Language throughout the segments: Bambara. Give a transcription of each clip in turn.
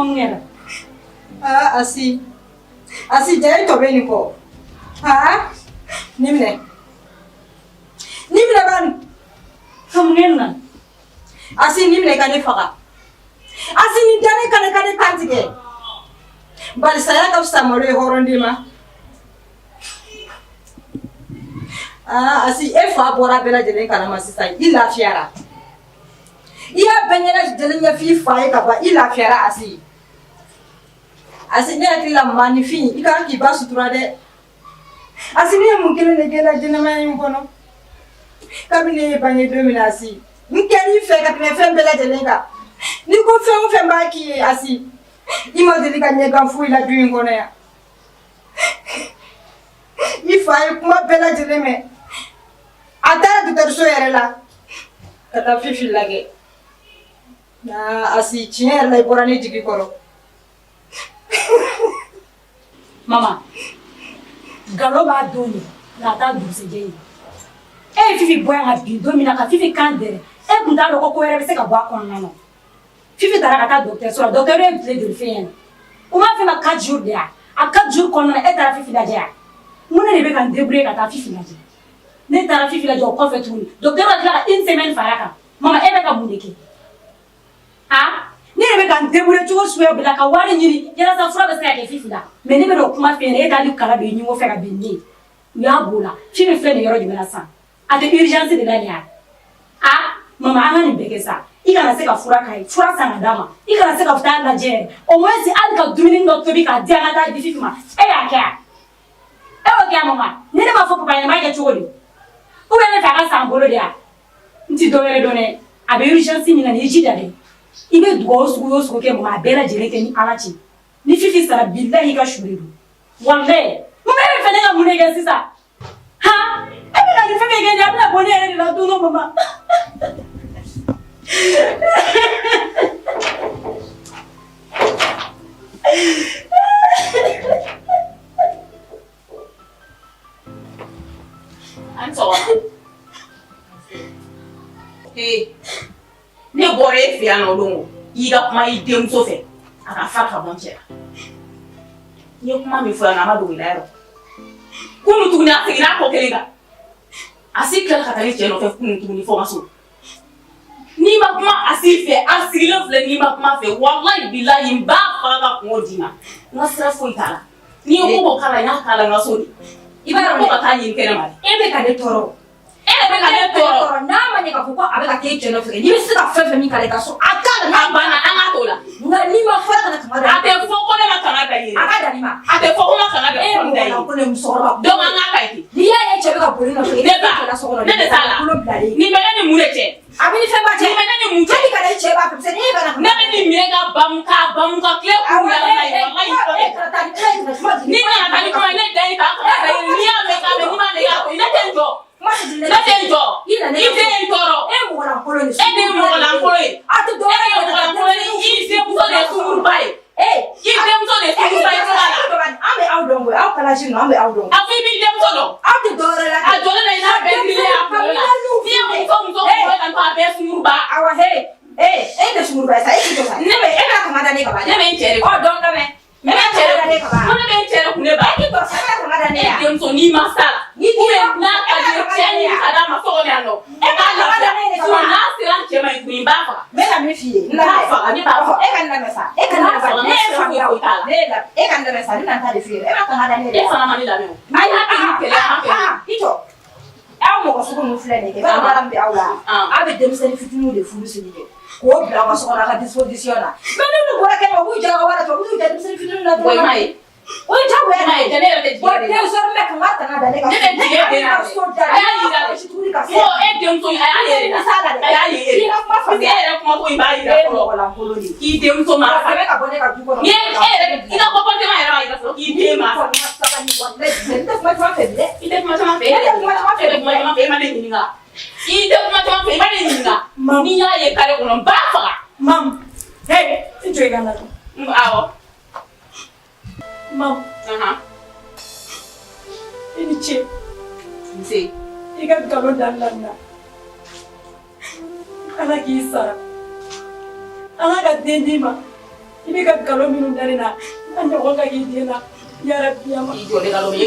Mun kɛra? Aa Asi, Asi ja e tɔ bɛ nin kɔ. Aa nin minɛ. Nin minɛ bani. Ka mun kɛ nin na? Asi nin minɛ i ka ne faga. Asi nin da ne kan i ka ne kan tigɛ. Bari saya ka fisa malo ye hɔrɔnden ma. Aa Asi e fa bɔra bɛɛ lajɛlen kalama sisan i lafiyara. I y'a bɛɛ ɲɛlajɛlen ɲɛfɔ i fa ye ka ban i lafiyara Asi. Asi ne hakili la maaninfin i ka kan k'i ba sutura dɛ. Asi ne ye mun kelen de k'e la ɲɛnamaya in kɔnɔ? Kabini ne ye bange don min na Asi, n kɛr'i fɛ ka tɛmɛ fɛn bɛɛ lajɛlen kan. N'i ko fɛn o fɛn b'a k'i ye Asi, i ma deli ka ɲɛgan foyi la du in kɔnɔ yan. I fa ye kuma bɛɛ lajɛlen mɛn. A taara dɔgɔtɔrɔso yɛrɛ la ka taa Fifi lajɛ. Aa Asi tiɲɛ yɛrɛ la i bɔra ne jigi kɔrɔ. Mama, nkalon b'a don ye nka a t'a dugusɛjɛ ye. E ye Fifi bɔ yan ka bin don min na ka Fifi kan dɛrɛ, e tun t'a dɔn ko ko wɛrɛ bɛ se ka bɔ a kɔnɔna na. Fifi taara ka taa dɔgɔtɔrɔso la, docteur ye tile joli f'e ɲɛna? U m'a f'e ma 4 jours de wa? A 4 jours kɔnɔna na e taara Fifi lajɛ wa? Mun ne de bɛ ka n débrouiller ka taa Fifi lajɛ? Ne taara Fifi lajɛ o kɔfɛ tuguni, docteur ka tila ka une semaine fara a kan. Mama e bɛ ka mun de kɛ? Ah, ne de bɛ ka n débrouiller cogo suguya bɛɛ la ka wari ɲini yalasa fura bɛ se ka kɛ Fifi la. Mais ne bɛ n'o kuma f'e ɲɛna, e t'hali kala don i ɲinko fɛ ka bɛn ni ne ye. U y'a b'o la. Fifi filɛ nin yɔrɔ jumɛn na sisan? A tɛ urgence de la nin ya? Ah, mama an ka nin bɛɛ kɛ sa. I kana se ka fura k'a ye, fura san ka d'a ma. I kana se ka taa lajɛ yɛrɛ. Au moins hali ka dumuni dɔ tobi k'a di an ka taa di Fifi ma. E y'a kɛ wa? E y'o kɛ wa mama? Ni ne m'a fɔ papa ɲɛna, n b'a kɛ cogo di? Ou bien e bɛ fɛ a ka san bolo de wa? N ti dɔ wɛrɛ dɔn dɛ. A bɛ urgence min na nin i jija dɛ. I bɛ dugawu sugu o sugu kɛ mama a bɛɛ lajɛlen kɛ ni Ala cɛ. Ni Fifi sara bilahi i ka su de don. Walahi. Mama e bɛ fɛ ne ka mun de kɛ sisan? Han? E bɛ ka nin fɛn fɛn kɛ nin ye a bɛna bɔ ne yɛrɛ de la don dɔ mama. An sɔgɔma. Ee, ne bɔra e fɛ yan nɔ o don i y'i ka kuma i denmuso fɛ a ka fara ka bɔ n cɛ la. N ye kuma min fɔ yan nɔ a ma dogo i la yɔrɔ. Kunun tuguni a seginna a kɔ kelen kan. A si tilala ka taa ne cɛ nɔfɛ kunun tuguni fo n ka so. N'i ma kuma a si fɛ a sigilen filɛ n'i ma kuma a fɛ walayi bilayi n b'a faga ka kungo d'i ma. N ka sira foyi t'a la. N'i ye ko ko k'a la n y'a k'a la n ka so de. I b'a dɔn ko ka taa ɲini kɛnɛ ma de. E bɛ ka ne tɔɔrɔ. E de bɛ ka ne tɔɔrɔ. N'a ma ɲɛ k'a fɔ ko a bɛ ka k'e cɛ nɔfɛ n'i bɛ se ka fɛn fɛn min k'a la i ka so a k'a la. A banna an k'a t'o la. Nka n'i ma fara kana kanga da. A tɛ fɔ ko ne ma kanga da i ye. A ka dan nin ma. A tɛ fɔ ko n ma kanga da E ye mɔgɔ lankolon ye musokɔrɔba. Donc an k'a ka ɲi ten. N'i y'a ye cɛ bɛ ka boli nɔfɛ. Ne ba i la so kɔnɔ. Ne tɛ s'a la. Bolo bilalen. Nin bɛ ne ni mun de cɛ? A bɛ ni fɛn ba cɛ. Nin bɛ ne ni mun cɛ? Hali ka na i cɛ b'a fɛ parce que n'e bana. Ne bɛ nin minɛ ka bamu k'a bamu ka tile k'u la n'a ye walayi. E kana taa ni kuma ye kana kuma jigin. Ni nana taa ni kuma ye ne da ye k'a kanga da ye n'i y'a mɛn k'a mɛn n'i m'a mɛn k'a to yen ne tɛ n jɔ. Ne tɛ n jɔ. I den ye n tɔɔrɔ. E ye mɔgɔ lankolon de ye. E de ye mɔgɔ lankolon ye. A tɛ dɔwɛrɛ E de ye mɔgɔ lankolon ye. I denmuso de ye sunkuruba ye. I denmuso de ye sunkuruba ye fura la. An bɛ aw dɔn koyi aw kalaji ninnu an bɛ aw dɔn. A fɔ i b'i denmuso dɔn. Aw tɛ dɔwɛrɛ la. A jɔlen na i n'a bɛɛ girinnen a kunkolo la. N'i ye muso muso kunkolo kan to a bɛɛ sunkuruba. Awa he e tɛ sunkuruba ye sa e k'i jɔ sa. Ne bɛ e bɛ kanga da ne kan. Ne bɛ n cɛ de. Ɔ dɔn lamɛn. Ne bɛ n cɛ de kun. Ko ne bɛ n cɛ de kun ne ba. E k'i jɔ sa e bɛ kanga da ne E ya. denmuso n'i ma s'a la. N'i Ou bien n'a ka di ye cɛ ɲini ka d'a ma so kɔnɔ yan nɔ. E k'a lafiya. Sinon n'a sera n cɛ ma yen tuguni n b'a faga. N bɛna min f'i ye. N b'a faga ne b'a faga. E ka n lamɛn sa. E ka n lamɛn sa. Ne ye faamuya o. Ne ye lamɛn. E ka n lamɛn sa. Ne na n ta de f'i ye. E bɛ kanga da ne de E fana ma ne lamɛn o. A y'a kɛ ni kɛlɛ ye an fɛ. I jɔ. Aw mɔgɔ sugu ninnu filɛ nin ye. I b'a dɔn baara min bɛ aw la. Aw bɛ denmisɛnnin fitininw de furu siri kɛ. K'o bila aw ka so kɔnɔ aw ka disposition na. Mais n'olu bɔra kɛnɛma u b'u jɔ aw ka wari la u b'u jɔ denmisɛnnin fitininw na Bon i m'a ye. O ye diyagoya I m'a ye ne yɛrɛ tɛ Bon jigin e de la. désormais kanga tana da ne kan. Ne tɛ jigin e den na dɛ. A y'a yira dɛ. Ko e denmuso in a y'a ye e de la. A y'a ye e de la. I ka kuma Parce que e faamuya. yɛrɛ kuma ko in b'a E yira ye fɔlɔ. mɔgɔ lankolon de ye. K'i denmuso ma A bɛ ka bɔ ne ka du kɔnɔ. Ni e yɛrɛ i ka comportement yɛrɛ b'a yira fɔlɔ k'i den ma. Sabali walayi ne tɛ kuma caman fɛ bi dɛ. I tɛ kuma caman fɛ. Ne tɛ kuma caman fɛ. E tɛ kuma caman fɛ e ma ne ɲininka. I tɛ kuma caman fɛ i ma ne ɲininka. N'i y'a ye carré kɔnɔ n b'a faga. Mam, hey, i jɔ i ka na. Awɔ. Mam, i ni ce. Nse. I ka nkalon dali la nin na. Ala k'i sara. Ala ka den d'i ma. I bɛ ka nkalon minnu da ne na, a ɲɔgɔn ka k'i den na. Yarabi ama. I jɔ ne ka dɔn i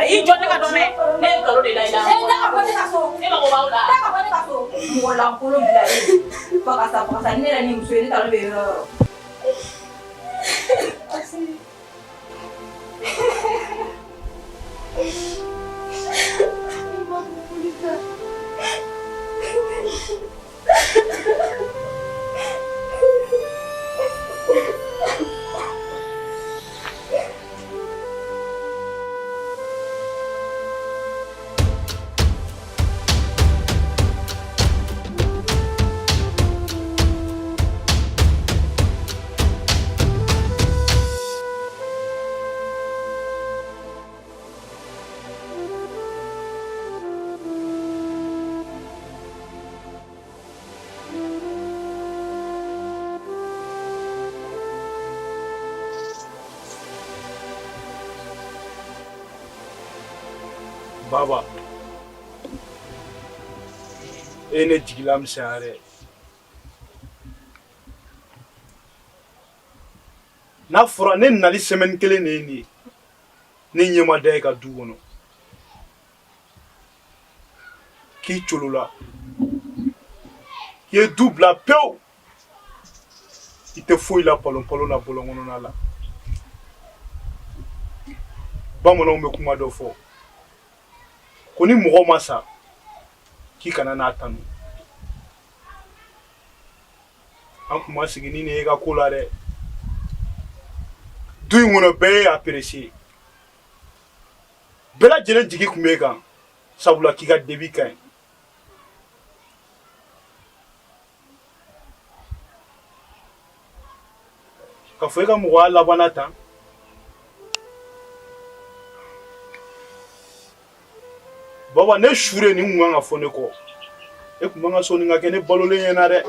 I jɔ ne ka dɔn ne ye nkalon de da i la. E taa ka bɔ ne ka so. Ne mago b'aw la. Taa ka bɔ ne ka so. Mɔgɔ lankolon bilalen. Fakasa fakasa ne yɛrɛ ni muso ye ne t'a dɔn ne bɛ yɔrɔ o yɔrɔ. Baba e ne jigila misɛnya dɛ n'a fɔra ne nali semaine kelen de ye nin ye ne ɲɛ ma da e ka du kɔnɔ k'i colola k'i ye du bila pewu i tɛ foyi la palon palon na bɔlɔn kɔnɔna la bamananw bɛ kuma dɔ fɔ ko ni mɔgɔ ma sa k'i kana n'a tanu an kun ma sigi ni nin ye e ka ko la dɛ du in kɔnɔ bɛɛ ye apprécier bɛɛ lajɛlen jigi tun b'e kan sabula k'i ka débit ka ɲi ka fɔ e ka mɔgɔya labanna tan baba ne sure nin kun kan ka fɔ ne kɔ e kun man ka sɔn nin ka kɛ ne balolen ɲɛna dɛ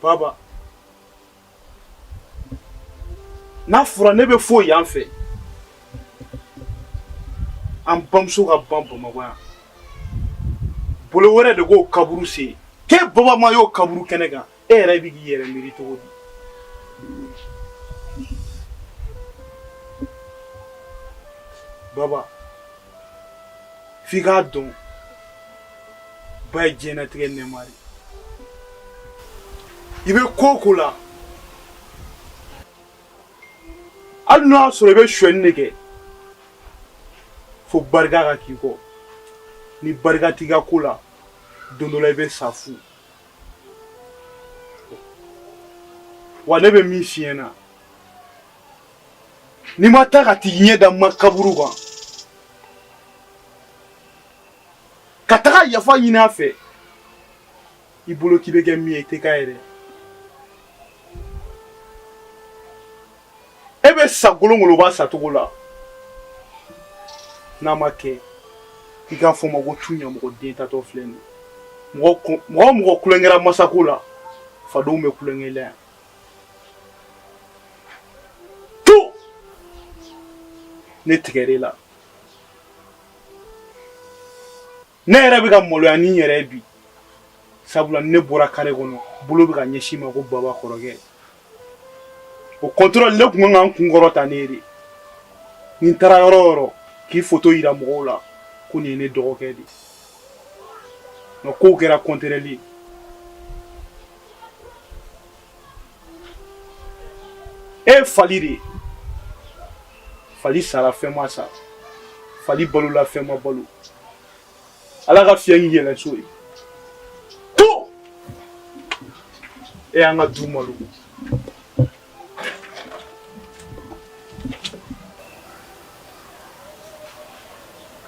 Baba n'a fɔra ne bɛ fo yan fɛ an bamuso ka ban bamakɔ yan bolo wɛrɛ de k'o kaburu sen k'e baba ma y'o kaburu kɛnɛ kan e yɛrɛ bɛ k'i yɛrɛ miiri cogo di baba f'i k'a dɔn ba ye diɲɛnatigɛ nɛɛma de i bɛ ko o ko la hali n'o y'a sɔrɔ i bɛ sonyɛni de kɛ fo barika ka k'i kɔ ni barika t'i ka ko la don dɔ la i bɛ sa fu wa ne bɛ min f'i ɲɛna n'i ma taa ka t'i ɲɛ da ma kaburu kan ka taga yafa ɲini a fɛ i bolo k'i bɛ kɛ min ye i tɛ k'a ye dɛ e bɛ sa golongoloba sacogo la n'a ma kɛ i k'a fɔ ma ko tu ɲamɔgɔ den tatɔ filɛ nin ye mɔgɔ o mɔgɔ tulonkɛra masako la fadenw bɛ tulonkɛ la yan tu ne tigɛr'e la ne yɛrɛ bɛ ka maloya ni n yɛrɛ ye bi sabula ne bɔra kare kɔnɔ bolo bɛ ka ɲɛsin ma ko baba kɔrɔkɛ au contraire ne tun kan ka n kun kɔrɔta ne ye de ni n taara yɔrɔ o yɔrɔ k'i foto yira mɔgɔw la ko nin ye ne dɔgɔkɛ de ye nka kow kɛra contraire ye e ye fali de ye fali sara fɛn ma sa fali balola fɛn ma balo ala ka fiɲɛ k'i yɛlɛ so ye to e y'an ka du malo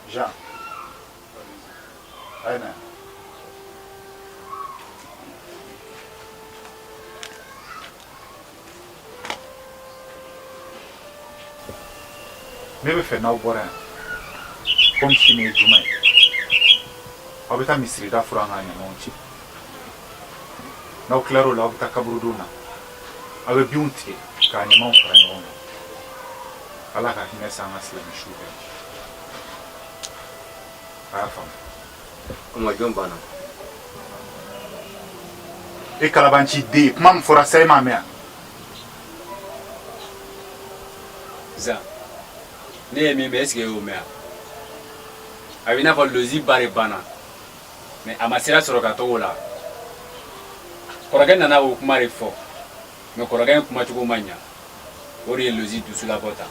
Jean a ye na yan. Ne bɛ fɛ n'aw bɔra yan komi sini ye juma ye Aw bɛ taa misirida furan k'a ɲamanw cɛ. N'aw tilar'o la, aw bɛ taa kaburudon na. Aw bɛ binw tigɛ k'a ɲamanw fara ɲɔgɔn kan. Ala ka hinɛ s'an ka silamɛ su bɛɛ ma. A y'a faamu. Kuma jɔn banna. E kalabanci den, kuma min fɔra sa e m'a mɛn wa? Zan, ne ye min mɛn, est ce que e y'o mɛn wa? A bɛ i n'a fɔ Lozi ba de banna mais a ma sira sɔrɔ ka taga o la. Kɔrɔkɛ nana o kuma de fɔ mais kɔrɔkɛ in kumacogo ma ɲa, o de ye Lozi dusu labɔ tan.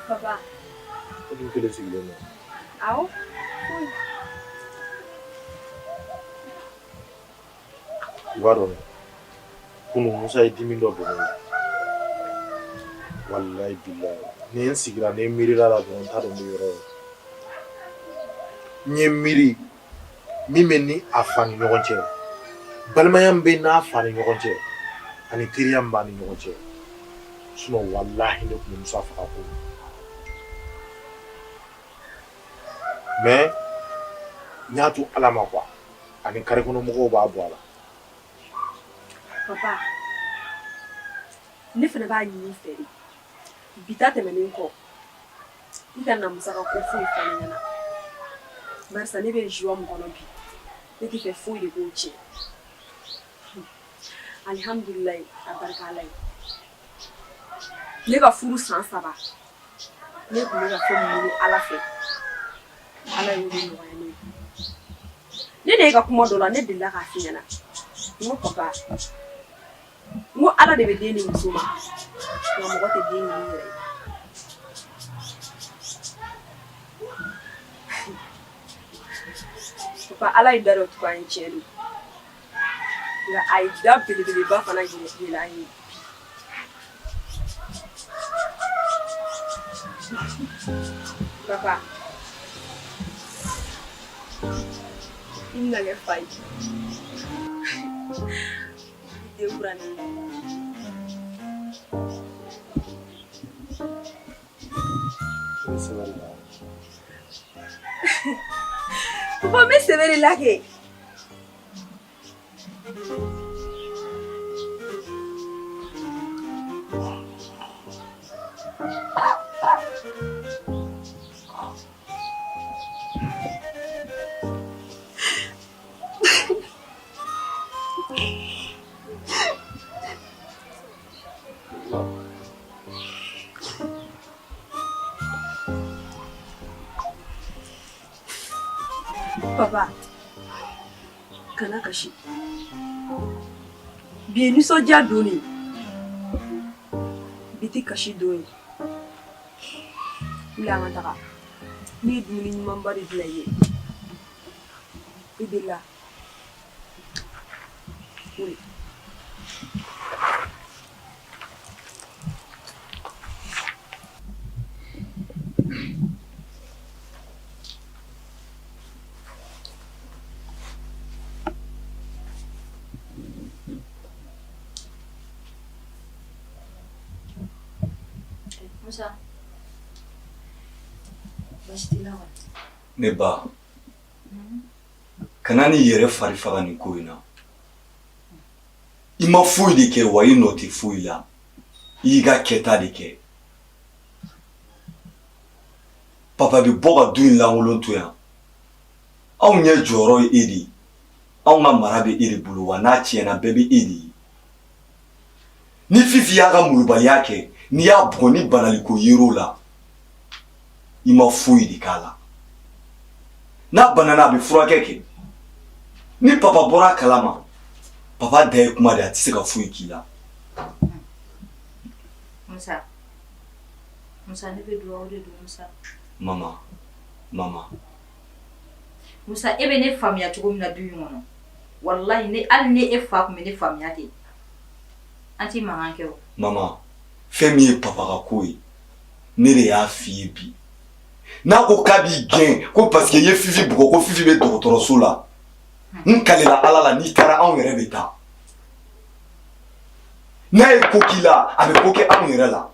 Papa. E dun kelen sigilen don. Awɔ. I b'a dɔn kunun Musa ye dimi dɔ don ne la. Walayi bilayi ni n sigira ni n miirila la dɔrɔn n t'a dɔn n bɛ yɔrɔ o yɔrɔ. N ye miiri min bɛ ni a fa ni ɲɔgɔn cɛ, balimaya min bɛ n'a fa ni ɲɔgɔn cɛ ani teriya min b'a ni ɲɔgɔn cɛ. Sinon walahi ne tun bɛ Musa faga ko. Mais n y'a to Ala ma quoi ani carré kɔnɔ mɔgɔw b'a bɔ a la. Papa, ne fana b'a ɲini i fɛ de. Bi ta tɛmɛnen kɔ, i kana na Musa ka ko foyi fɔ ne ɲɛna. Barisa ne bɛ joie min kɔnɔ bi, ne tɛ fɛ foyi de k'o tiɲɛ. Alihamdulilayi, a barika Ala ye. Ne ka furu san 3, ne tun bɛ ka fɛn min ɲini Ala fɛ, Ala y'o de nɔgɔya ne ye. Ne n'e ka kuma dɔ la, ne delila k'a f'i ɲɛna. N ko papa, n ko Ala de bɛ den di muso ma, nka mɔgɔ tɛ den ɲini i yɛrɛ ye. Papa, Ala ye da dɔ tugu an ye tiɲɛ don. Nka a ye da belebeleba fana yɛlɛ an ye bi. Papa, i bɛna kɛ fa ye. I den kuranin. I bɛ sɛbɛ de la. Papa, n bɛ sɛbɛ de la kɛ. Papa, kana kasi. Bi ye nisɔndiya don de ye. Bi tɛ kasi don ye. Wuli an ka taga. Ne ye dumuni ɲumanba de dilan i ye. I delila. Wuli. Musa, baasi t'i la wa? Ne ba, kana n'i yɛrɛ fari faga nin ko in na. I ma foyi de kɛ wa i nɔ tɛ foyi la. I y'i ka kɛta de kɛ. Papa bɛ bɔ ka du in lankolon to yan. Anw ɲɛ jɔyɔrɔ ye e de ye. Anw ka mara bɛ e de bolo wa n'a tiɲɛna bɛɛ bɛ e de ye. Ni Fifi y'a ka molobaliya kɛ, n'i y'a bugɔ ni banaliko yer'o la, i ma foyi de k'a la. N'a banana a bɛ furakɛ kɛ. Ni papa bɔra a kalama, papa da ye kuma de a tɛ se ka foyi k'i la. Musa, Musa ne bɛ dugawu de don Musa. Mama, mama. Musa e bɛ ne faamuya cogo min na du in kɔnɔ walahi ne hali ni e fa tun bɛ ne faamuya ten an tɛ mankan kɛ o. Mama, fɛn min ye papa ka ko ye, ne de y'a f'i ye bi. N'a ko k'a b'i gɛn ko parce que i ye Fifi bugɔ ko Fifi bɛ dɔgɔtɔrɔso la, n kalela Ala la n'i taara anw yɛrɛ bɛ taa. N'a ye ko k'i la, a bɛ ko kɛ anw yɛrɛ la.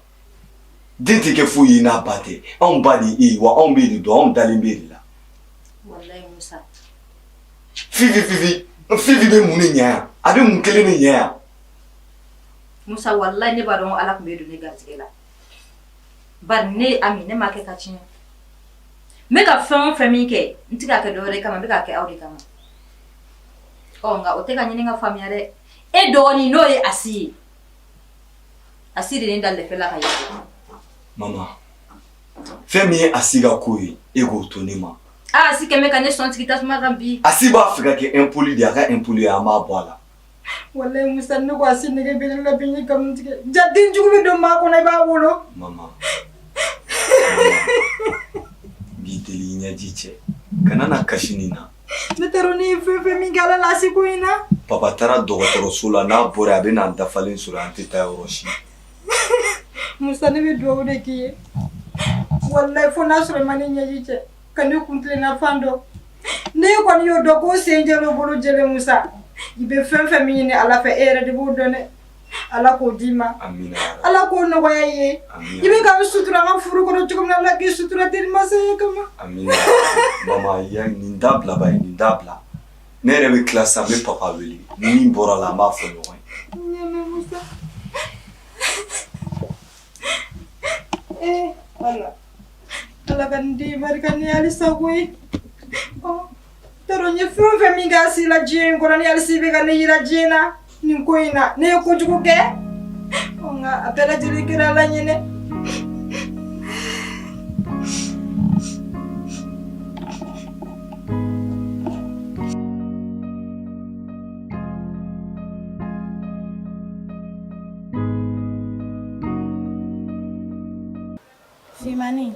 Den tɛ kɛ foyi ye n'a ba tɛ. Anw ba de ye e ye wa anw b'e de dɔn, anw dalen b'e de la. Walayi Musa. Fifi Fifi Fifi bɛ mun de ɲɛ yan? A bɛ mun kelen de ɲɛ yan? Musa walayi ne b'a dɔn ko Ala tun b'e don ne garijɛgɛ la. Bari ne Ami ne m'a kɛ ka tiɲɛ. N bɛ ka fɛn o fɛn min kɛ n tɛ k'a kɛ dɔwɛrɛ kama n bɛ k'a kɛ aw de kama. Ɔ nka o tɛ ka ɲini ka faamuya dɛ. E dɔgɔnin n'o ye Asi ye. Asi de ye ne da lɛfɛ la ka yɛlɛ. Mama, fɛn min ye Asi ka ko ye, e k'o to ne ma. Aa Asi kɛlen bɛ ka ne sɔn sigi tasuma kan bi. Asi b'a fɛ ka kɛ impoli de ye, a ka impoli ye an b'a bɔ a la. Walayi Musa ne ko Asi nege bɛ ne la bi n ye nkalon tigɛ. Ja den jugu bɛ don maa kɔnɔ i b'a wolo. Mama, n b'i deli i ɲɛji cɛ. Kana na kasi nin na. Ne t'a dɔn ne ye fɛn fɛn min kɛ Ala la Asi ko in na. Papa taara dɔgɔtɔrɔso la n'a bɔra yen a bɛ n'an dafalen sɔrɔ an tɛ taa yɔrɔ si. Musa ne bɛ dugawu de k'i ye. Walayi fo n'a sɔrɔ i ma ne ɲɛji cɛ ka ne kuntilenna fan dɔn. N'e kɔni y'o dɔn ko sen jɛlen bolo jɛlen Musa i bɛ fɛn fɛn min ɲini Ala fɛ e yɛrɛ de b'o dɔn dɛ. Ala k'o d'i ma. Amina. Ala k'o nɔgɔya i ye. Amina. I bɛ ka n sutura n ka furu kɔnɔ cogo min na Ala k'i sutura ten masaya kama. Amina. Mama ya nin dabila ba ye nin dabila. Ne yɛrɛ bɛ tila sisan n bɛ papa wele. Ni min bɔra la an b'a fɔ ɲɔgɔn ye. N y'a mɛn Musa. Eh Ala. Ala ka nin den barika ni halisa koyi. Ɔ t'a dɔn n ye fɛn o fɛn min kɛ Asi la diɲɛ in kɔnɔ ni halisa bɛ ka ne yira diɲɛ na nin ko in na ne ye kojugu kɛ. Ɔ nka a bɛɛ lajɛlen kɛra Ala ɲɛnɛ. Fimani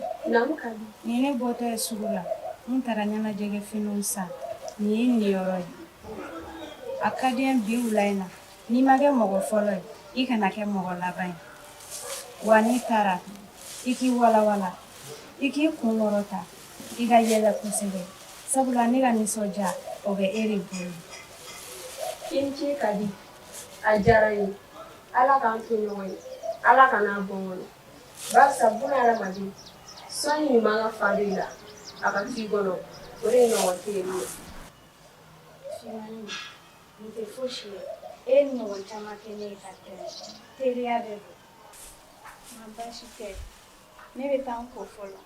nin ye ne bɔtɔ ye sugu la n taara ɲɛnajɛkɛ finiw san nin ye n niyɔrɔ ye a ka di n bi wula in na n'i ma kɛ mɔgɔ fɔlɔ ye i kana kɛ mɔgɔ laban ye wa n'i taara i k'i walawala i k'i kun kɔrɔta i ka yɛlɛ kosɛbɛ sabula ne ka nisɔndiya o bɛ e de bolo I ni ce Kadi a diyara n ye Ala k'an to ɲɔgɔn ye Ala kan'a bɔ n kɔnɔ barisa buna hadamaden sɔnni ɲuman ka fa don i la a ka to i kɔnɔ o de ɲɔgɔn teri ye Fimani nin tɛ fosi ye e ye nin ɲɔgɔn caman kɛ ne ye ka tɛmɛ teriya de don nka baasi tɛ ne bɛ taa n ko fɔlɔ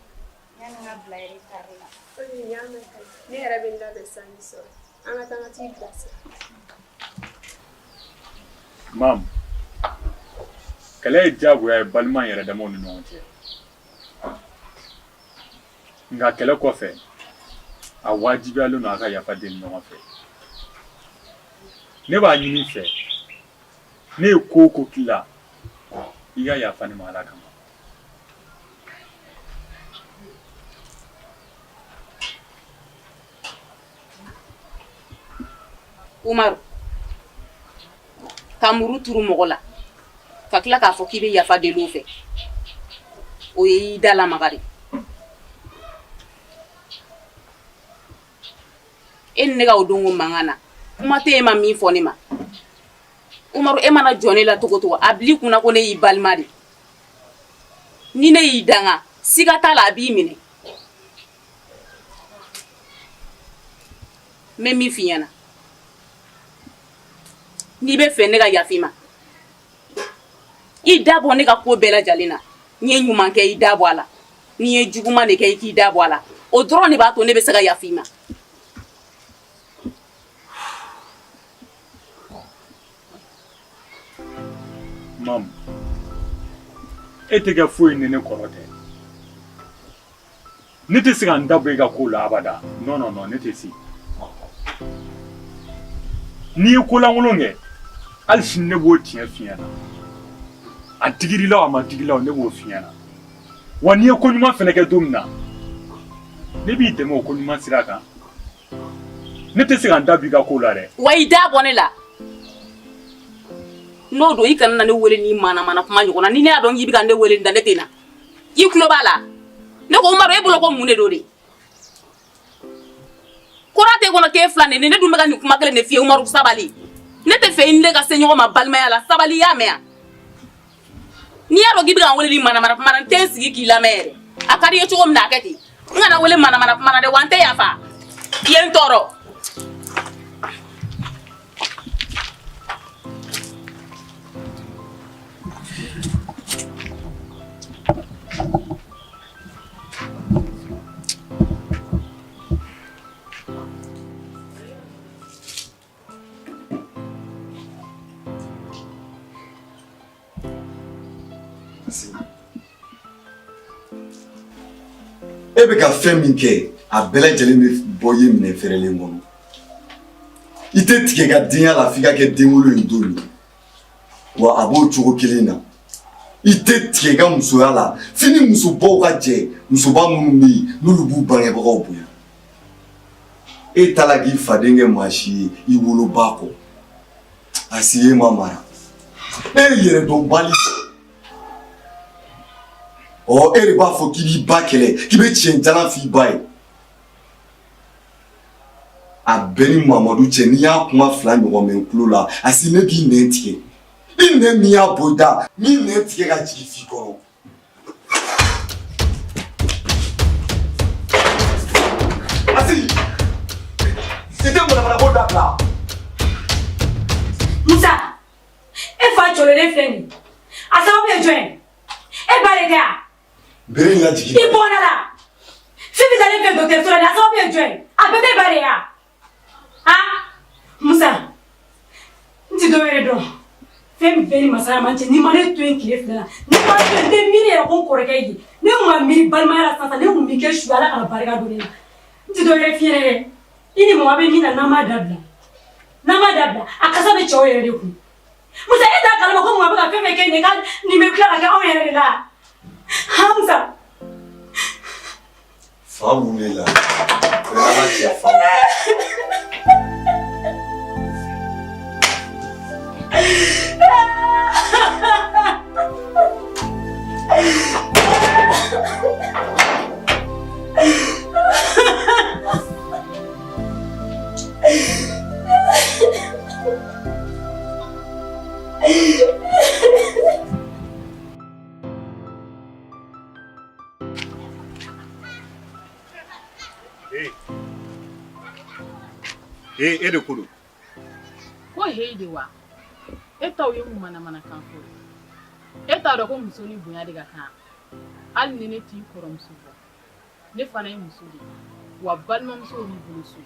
yanni n ka bila retard la Ok n y'a mɛn Kadi ne yɛrɛ bɛ n labɛn sisan k'i sɔrɔ an ka taa n ka t'i bilasira Mamu kɛlɛ ye diyagoya ye balima yɛrɛ damaw ni ɲɔgɔn cɛ nka kɛlɛ kɔfɛ a wajibiyalen don a ka yafa deli ɲɔgɔn fɛ ne b'a ɲini i fɛ ne ye ko o ko k'i la i ka yafa ne ma ala kama Umaru ka muru turu mɔgɔ la ka tila k'a fɔ k'i bɛ yafa deli o fɛ o ye i da lamaga de e ni ne ka o don ko mankan na kuma tɛ e ma min fɔ ne ma Umaru e mana jɔ ne la cogo o cogo a bil'i kunna ko ne y'i balima de ni ne y'i danga siga t'a la a b'i minɛ n bɛ min f'i ɲɛna n'i bɛ fɛ ne ka yafa i ma i da bɔ ne ka ko bɛɛ lajɛlen na n ye ɲuman kɛ i da bɔ a la n'i ye juguman de kɛ i k'i da bɔ a la o dɔrɔn de b'a to ne bɛ se ka yafa i ma Mamu e tɛ kɛ foyi ni ne kɔrɔ tɛ ne tɛ se ka n da bɔ i ka ko la abada non non non ne tɛ se n'i ye ko lankolon kɛ hali sini ne b'o tiɲɛ f'i ɲɛna a digir'i la o a ma digi i la o ne b'o f'i ɲɛna wa n'i ye ko ɲuman fɛnɛ kɛ don min na ne b'i dɛmɛ o ko ɲuman sira kan ne tɛ se ka n da bɔ i ka ko la dɛ wa i da bɔ ne la n'o don i kana na ne wele ni manamana kuma ɲɔgɔn na ni ne y'a dɔn k'i bɛ ka ne wele da ne tɛ na i tulo b'a la Ne ko Umaru, e bolo ko mun de don de? Kura tɛ kɔnɔ k'e fila ne ne dun bɛ ka nin kuma kelen de f'i ye. Umaru, sabali. Ne tɛ fɛ i ni ne ka se ɲɔgɔn ma balimaya la. Sabali, i y'a mɛn wa? N'i y'a dɔn k'i bɛ ka n wele ni manamana kuma na, n tɛ n sigi k'i lamɛn yɛrɛ. A ka di i ye cogo min na, a kɛ ten. N kana wele manamana kuma na dɛ, wa n tɛ yafa. I ye n tɔɔrɔ. E bɛ ka fɛn min kɛ, a bɛɛ lajɛlen bɛ bɔ i ye minɛ fɛrɛlen kɔnɔ. I tɛ tigɛ ka denya la f'i ka kɛ denwolo ye don min, wa a b'o cogo kelen na. I tɛ tigɛ i ka musoya la f'i ni musobaw ka jɛ, musoba minnu bɛ yen n'olu b'u bangebagaw bonya. E ta la k'i faden kɛ maa si ye i woloba kɔ. A si e ma mara, e ye yɛrɛdɔnbali. Ɔ, e de b'a fɔ k'i b'i ba kɛlɛ, k'i bɛ tiɲɛ jalan f'i ba ye. A bɛɛ ni Mamadu cɛ, n'i y'a kuma fila ɲɔgɔn mɛn tulo la, a si ne b'i nɛn tigɛ. I nɛn min y'a bɔ i da, n b'i nɛn tigɛ ka jigin f'i kɔrɔ. Asi, i tɛ manamanako dabila. Musa, e fa jɔlen filɛ nin ye, a sababu ye jɔn ye? E ba de tɛ wa? Bere in lajigin. I bɔnna la. Fifi dalen filɛ dɔgɔtɔrɔso la nin, a sababu ye jɔn ye? A bɛɛ t'e ba de ye wa? Han Musa, n ti dɔwɛrɛ dɔn. Fɛn bɛɛ ni masaya man cɛ. N'i ma ne to yen tile 2 la, n'i ma to yen, n tɛ miiri yɛrɛ ko n kɔrɔkɛ ye. Ne kun ma miiri balimaya la sisan, ne kun b'i kɛ su, Ala kana barika don ne la. N ti dɔwɛrɛ f'i ɲɛna dɛ. I ni mama bɛ min na, n'an m'a dabila, n'an m'a dabila, a kasa bɛ cɛw yɛrɛ de kun. Musa, e t'a kalama ko mama bɛ ka fɛn fɛn kɛ nin ye, ka nin bɛ tila ka kɛ anw yɛrɛ de la? Han Musa. Fa wulila. Ala cɛ fa. Ee, e de ko don. Ko heyi de wa? E taw ye mun manamanakan fɔ ye? E t'a dɔn ko muso ni bonya de ka kan? Hali ni ne t'i kɔrɔmuso bɔ, ne fana ye muso de ye, wa balimamuso b'i bolo so.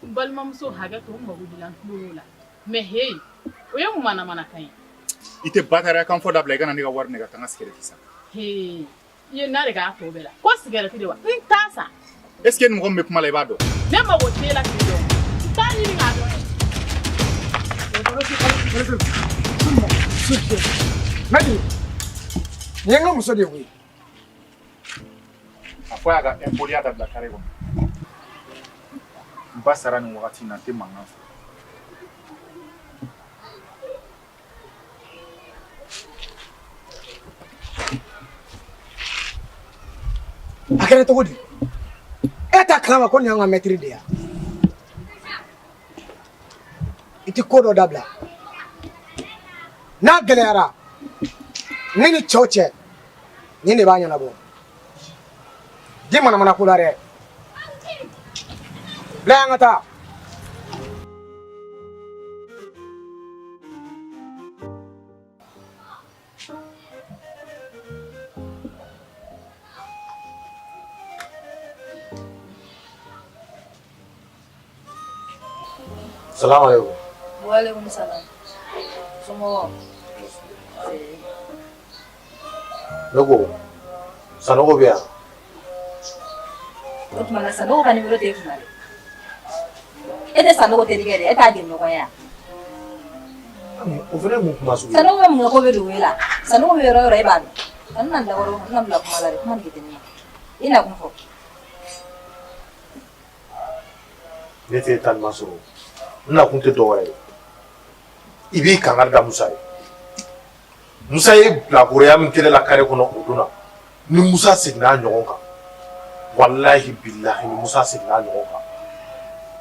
N balimamuso, hakɛ to, n mago b'i la, n tulo la. Mais heyi, o ye mun manamanakan ye? I tɛ batariya kan fɔ dabila, i ka na ne ka wari minɛ ka taa n ka sigɛrɛti san. Heyi, i ye na de k'a tɔ bɛɛ la ko sigɛrɛti de wa? N t'a san. Est ce que ni mɔgɔ min bɛ kuma la, i b'a dɔn? Ne mago t'e la k'i dɔn. N t'a ɲini k'a dɔn. Mɛdi, nin ye n ka muso de ye koyi. A fɔ y'a ka impoliya dabila carré kɔnɔ. N ba sara nin wagati in na, n tɛ mankan fɛ. A kɛra cogo di? E t'a kalama ko nin y'an ka mɛtiri de ye? I tɛ ko dɔ dabila n'a gɛlɛyara ne ni cɛw cɛ, nin de b'a ɲɛnabɔ. Di manamana ko la dɛ, bila yan ka taa. Salamu alaikum. Waaleykum salam. Somɔgɔw? Ne ko Sanogo bɛ yan. O tuma na Sanogo ka nimero t'e kunna dɛ. E tɛ Sanogo terikɛ de ye, e t'a jɛɲɔgɔn ye wa? O fana ye mun kuma sugu ye? Sanogo bɛ mun kɛ k'o bɛ dogo e la? Sanogo bɛ yɔrɔ o yɔrɔ e b'a dɔn. Kana na n dakɔrɔ, kana n bila kuma la dɛ, kuma nege tɛ ne na. I na kun fɔ. Ne tɛ taa ɲuman sɔrɔ. N nakun tɛ dɔwɛrɛ ye. I b'i kangari da Musa ye. Musa ye bilakoroya min kɛ ne la kare kɔnɔ o don na, ni Musa seginna a ɲɔgɔn kan, Walahi bilahi ni Musa seginna a ɲɔgɔn kan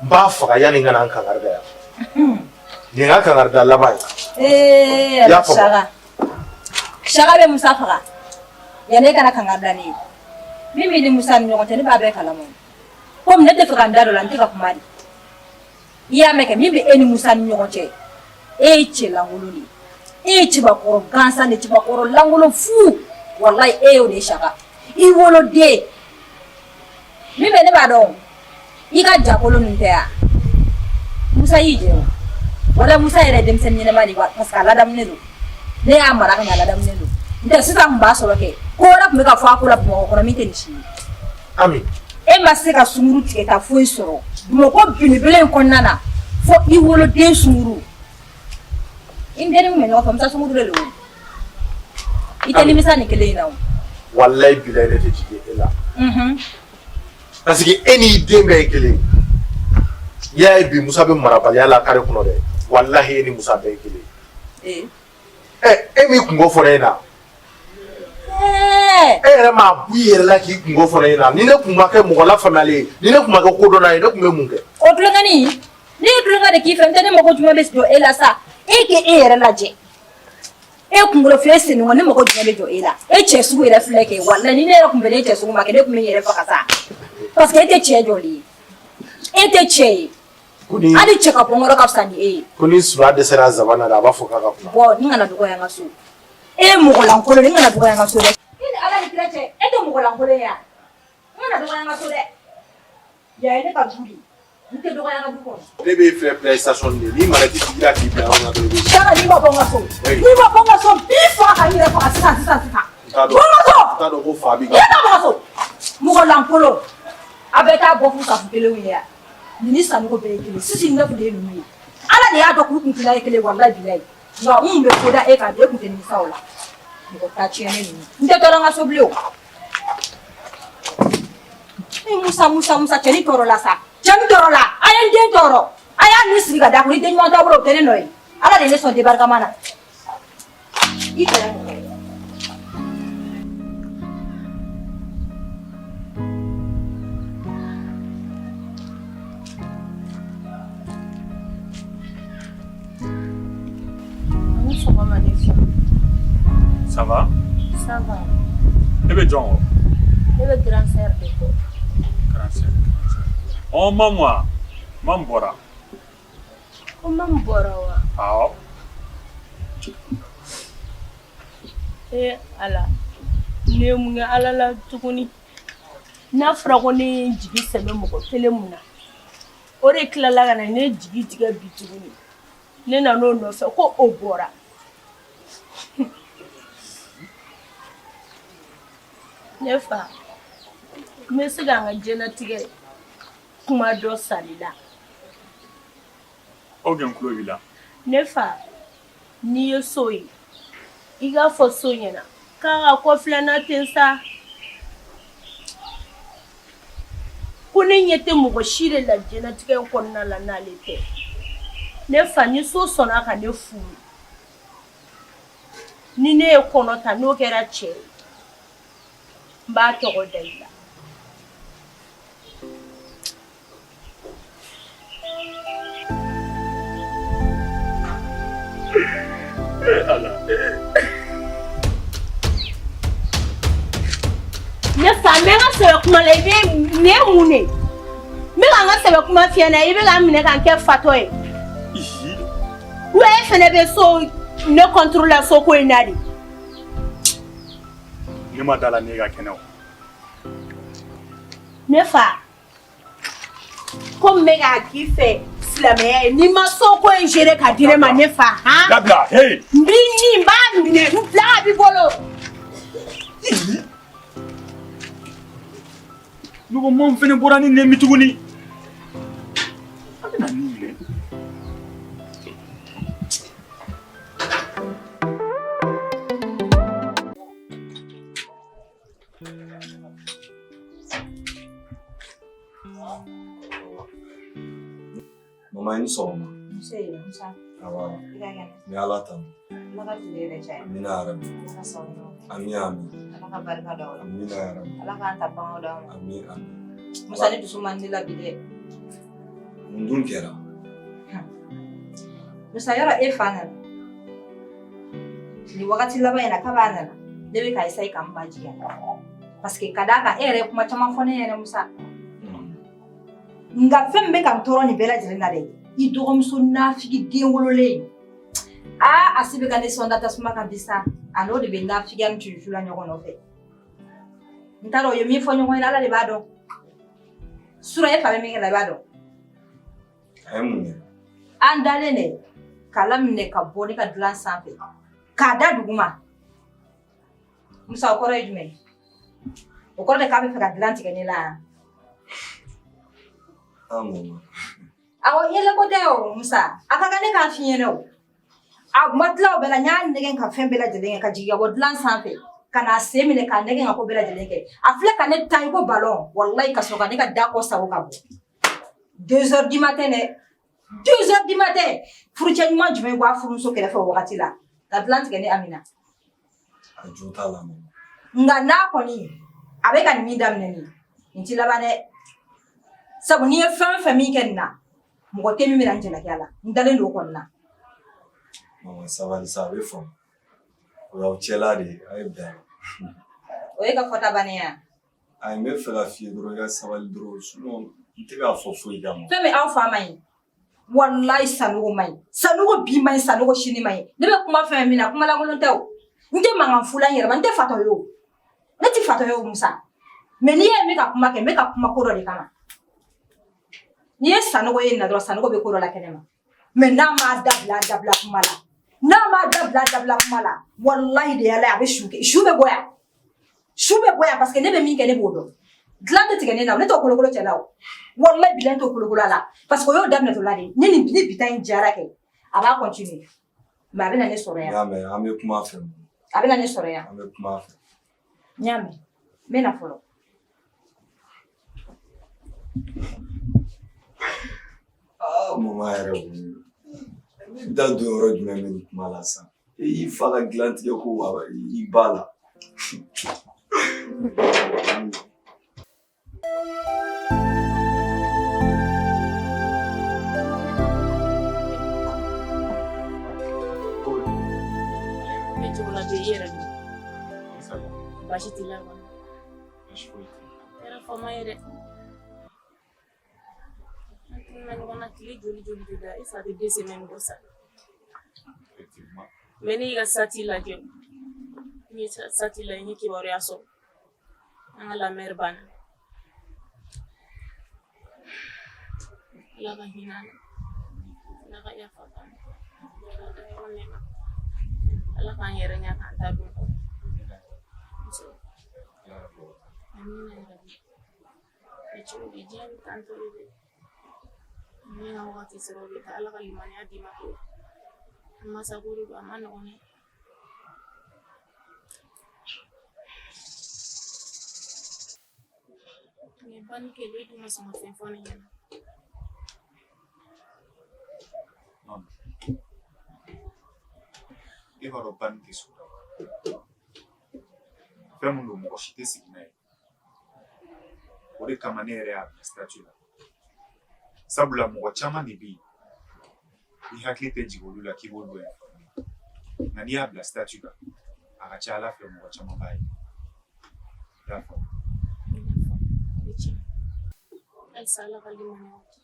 n b'a faga yanni n ka na n kangari da yan. Nin ye n ka kangarida laban ye. Ee I y'a faamu? Saka Saka bɛ Musa faga yanni e ka na kangari da ne ye. Min b'i ni Musa ni ɲɔgɔn cɛ ne b'a bɛɛ kalama. Komi ne tɛ fɛ ka n da don a la n tɛ ka kuma de. I y'a mɛn kɛ min bɛ e ni Musa ni ɲɔgɔn cɛ e ye cɛ lankolon de ye e ye cɛbakɔrɔ gansan de cɛbakɔrɔ lankolon fu walayi e y'o de ye Saka i woloden min bɛ ne b'a dɔn i ka jakolon ninnu tɛ yan Musa y'i jɛ o wala Musa yɛrɛ ye denmisɛnnin ɲɛnama de ye parce que a ladamunen don ne y'a mara ka ɲɛ a ladamunen don n tɛ sisan tun b'a sɔrɔ kɛ ko wɛrɛ tun bɛ ka fɔ a ko la Bamakɔ kɔnɔ min tɛ nin si ye. Ami. E ma se ka sunguru tigɛ ka foyi sɔrɔ Bamakɔ belebele in kɔnɔna na fo i woloden sunguru i ni dennin min bɛ ɲɔgɔn fɛ Musa sunguru de don i tɛ nimisa nin kelen in na o. Walayi bilayi ne tɛ jigin e la. Parce que e n'i den bɛɛ ye kelen ye. I y'a ye bi Musa bɛ marabaliya la carré kɔnɔ dɛ walahi e ni Musa bɛɛ ye kelen ye. Ɛ e m'i kunko fɔ ne ɲɛna. E yɛrɛ m'a bɔ i yɛrɛ la k'i kunko fɔ ne ɲɛna ni ne tun ma kɛ mɔgɔ lafaamuyalen ye ni ne tun ma kɛ kodɔnna ye ne tun bɛ mun kɛ. O tulonkɛnin ne ye tulonkɛ de k'i fɛ n tɛ ne mago jumɛn bɛ jɔ e la sa e k'e yɛrɛ lajɛ e kunkolo filɛ senni ne mago jumɛn bɛ jɔ e la e cɛ sugu yɛrɛ filɛ kɛ walayi ni ne yɛrɛ tun bɛnna e cɛ sugu ma kɛ ne tun bɛ n yɛrɛ faga sa parce que e tɛ cɛ jɔlen ye e tɛ cɛ ye hali cɛ ka bɔ n kɔrɔ ka fisa ni e ye. Ko ni sura dɛsɛra zaban na dɛ a b'a fɔ k'a ka kunna. Bɔ n kana dɔgɔya n ka so e ye mɔgɔ lankolon ye n kana dɔgɔya n ka so dɛ. E ni Ala ni kira cɛ e tɛ mɔgɔ lankolon ye wa n kana dɔgɔya n ka so dɛ yan ye ne ka du de ye n tɛ dɔgɔya n ka du kɔnɔ. Ne b'e filɛ PlayStation de ni manette digira k'i bila yɔrɔ min na dɔrɔn i bɛ. Saka n'i ma bɔ n ka so n'i ma bɔ n ka so n b'i faga ka n yɛrɛ faga sisan sisan sisan. Bɔ n ka so. N t'a dɔn ko fa b'i ka. I ka bɔ n ka so mɔgɔ lankolon a bɛɛ t'a bɔ f'u safu kelenw ye yan nin ni Sanogo bɛɛ ye kelen sisi ni neuf de ye ninnu ye Ala de y'a dɔn k'u kun tila ye kelen walayi bilayi nka n kun bɛ ko da e kan bi e kun tɛ nimisa o la mɔgɔ ta tiɲɛnen ninnu n tɛ tɔɔrɔ n ka so bilen o. E Musa Musa Musa cɛnin tɔɔrɔla sa cɛnin tɔɔrɔla a ye n den tɔɔrɔ a y'a ni sigi ka d'a kun ni den ɲuman t'aw bolo o tɛ ne nɔ ye Ala de ye ne sɔn den barikama na i kɛlɛ mɔgɔ ye. Ni sɔgɔma ne fa. Ça va? Ça va. E bɛ jɔn kɔ? Ne bɛ grand sœur de kɔ. Grand sœur. Ɔ mamu wa? Mamu bɔra. Ko mamu bɔra wa? Awɔ. Ee Ala ne ye mun kɛ Ala la tuguni n'a fɔra ko ne ye n jigi sɛmɛ mɔgɔ kelen mun na o de tilala ka na ne jigi tigɛ bi tuguni ne nan'o nɔfɛ ko o bɔra ne fa n bɛ se ka n ka diɲɛnatigɛ kuma dɔ sali la Ok n tulo b'i la. Ne fa n'i ye so ye i k'a fɔ so ɲɛna k'a ka kɔfilɛ n na ten sa ko ne ɲɛ tɛ mɔgɔ si de la diɲɛnatigɛ in kɔnɔna la n'ale tɛ ne fa ni so sɔnna ka ne furu ni ne ye kɔnɔ ta n'o kɛra cɛ ye n b'a tɔgɔ da i la Ne fa n bɛ n ka sɛbɛ kuma la i bɛ nin ye mun de ye n bɛ ka n ka sɛbɛ kuma f'i ɲɛna i bɛ ka n minɛ ka n kɛ fatɔ ye ou e fana bɛ so ne contre la soko in na de. Ne ma da la n'e ka kɛnɛ o. Ne fa ko n bɛ k'a k'i fɛ silamɛya ye n'i ma soko in gérer ka di ne ma ne fa han. Dabila hey. N b'i ni n b'a minɛ n bila a b'i bolo. Ne ko mamu fɛnɛ bɔra ni nɛmi tuguni. A bɛna nin minɛ. Mama i ni sɔgɔma. Nse Musa. Awa. I ka kɛnɛ. N bɛ Ala tanu. Ala ka tile yɛrɛ caya. Amina yarabi. Ala ka sababu ɲuman kɛ. Ami ami. Ala ka barika da o la. Amina yarabi. Ala k'an ta bangaw d'anw ma. Ami ami. Musa ne dusu man di la bi dɛ. Mun dun kɛra? Musa yɔrɔ e fa nana. Nin wagati laban in na kab'a nana ne bɛ ka essayer ka n majigin a la. Parce que ka d'a kan e yɛrɛ ye kuma caman fɔ ne ɲɛna Musa. Nka fɛn min bɛ ka n tɔɔrɔ nin bɛɛ lajɛlen na dɛ, i dɔgɔmuso nafigi den wololen. Aa a si bɛ ka ne sɔn da tasuma kan bi sa. A n'o de bɛ nafigiya ni cucu la ɲɔgɔn nɔfɛ. N t'a dɔn u ye min fɔ ɲɔgɔn ɲɛna Ala de b'a dɔn. Surɔ e fa bɛ min kɛ la i b'a dɔn. A ye mun kɛ? An dalen dɛ k'a laminɛ ka bɔ ne ka dilan sanfɛ k'a da duguma. Musa o kɔrɔ ye jumɛn ye? O kɔrɔ de k'a bɛ fɛ ka dilan tigɛ ne la. An mama. Awɔ yɛlɛko tɛ o Musa. A ka kan ne k'a f'i ɲɛna o. A ma tila o bɛɛ la n y'a nɛgɛn ka fɛn bɛɛ lajɛlen kɛ ka jigin ka bɔ dilan sanfɛ ka n'a sen minɛ k'a nɛgɛn ka ko bɛɛ lajɛlen kɛ. A filɛ ka ne ta i ko balon walayi ka sɔrɔ ka ne ka da kɔ sago ka bɔ. 2 heures du matin dɛ. 2 heures du matin furucɛ ɲuman jumɛn bɔ a furumuso kɛrɛfɛ o wagati la ka dilan tigɛ ne Amina. A jo t'a la mama. Nka n'a kɔni a bɛ ka nin min daminɛ nin nin ti laban dɛ. Sabu n'i ye fɛn o fɛn min kɛ nin na mɔgɔ tɛ min bɛna n jalaki a la n dalen don o kɔni na. Mama sabali sa a bɛ faamu. O y'aw cɛla de ye a ye bɛn a la. O ye ka fɔta bannen ye wa? Ayi n bɛ fɛ ka f'i ye dɔrɔn i ka sabali dɔrɔn sinon n tɛ k'a fɔ foyi kama. Fɛn min aw fa man ɲi walayi Sanogo man ɲi Sanogo bi man ɲi Sanogo sini man ɲi ne bɛ kuma fɛn min na kuma lankolon tɛ o n tɛ mankan fu la n yɛrɛ ma n tɛ fatɔ ye o ne tɛ fatɔ ye o Musa mais n'i y'a ye n bɛ ka kuma kɛ n bɛ ka kuma ko dɔ de kama n'i ye Sanogo ye nin na dɔrɔn Sanogo bɛ ko dɔ la kɛnɛ ma mais n'a m'a dabila dabila kuma la n'a m'a dabila dabila kuma la walayi de y'Ala ye a bɛ su kɛ su bɛ bɔ yan su bɛ bɔ yan parce que ne bɛ min kɛ ne b'o dɔn dilan tɛ tigɛ ne na ne t'o kolokolo cɛ la o walayi bilayi n t'o kolokolo a la parce que o y'o daminɛtɔla de ye ni nin ni bi ta in diyara kɛ a b'a continuer mais a bɛna ne sɔrɔ yan. N y'a mɛn an bɛ kuma a fɛ. A bɛna ne sɔrɔ yan. An bɛ kuma a fɛ. N y'a mɛn n bɛ na fɔlɔ. Aa mama yɛrɛ kɔni ne bɛ taa don yɔrɔ jumɛn bɛ nin kuma la sisan e y'i fa ka dilan tigɛ ko i ba la. Baasi t'i la kɔni. Kɛra faama ye dɛ. An tununna ɲɔgɔn na tile joli joli de la e fa bɛ 2 semaines bɔ sa. Mais ne y'i ka statut lajɛ n ye statut lajɛ n ye kibaruya sɔrɔ an ka la mère banna. Ala ka hinɛ a la. Ala ka yafa k'an ma. Ala ka dayɔrɔ nɛɛma. Ala k'an yɛrɛ ɲɛ k'an ta dun kɔ. Amina yarabi. Mɛ cogo di diɲɛ bɛ tan tɔ de dɛ. Min ka wagati sera o bɛ taa Ala ka limaniya d'i ma ko masa ko de don a ma nɔgɔn dɛ. Nin ye banni kɛlen e dun ma sɔn ka fɛn fɔ ne ɲɛna. E b'a dɔn banni tɛ so la. Fɛn min don mɔgɔ si tɛ sigi n'a ye. O de kama ne yɛrɛ y'a bila statut la. Sabula mɔgɔ caman de bɛ yen i hakili tɛ jigin olu la k'i b'olu informer. Nka n'i y'a bila statut kan a ka ca Ala fɛ mɔgɔ caman b'a ye. I y'a faamu? Halisa Ala ka limaniya di.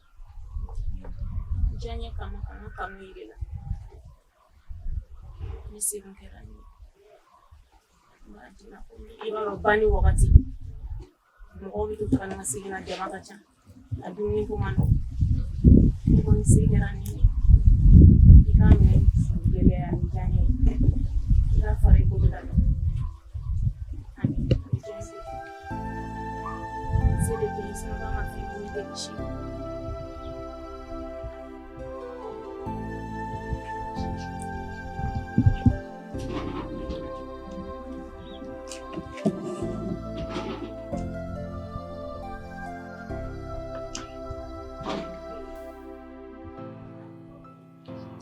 Diyaɲɛ kama ka n ka kanu yir'i la. Ni segin kɛra n ye. N b'a d'i ma komi i b'a dɔn banni wagati mɔgɔw bɛ to taga ni ka segin na jama ka ca a dumuni ko man nɔgɔn. I kɔni se kɛra nin ye i k'a minɛ gɛlɛya ni diyaɲɛ ye i k'a fara i bolo la dɔrɔn. Ani a bɛ diya n ye. Se de tɛ ye sinon kan ka fɛn ɲini tɛ kisi.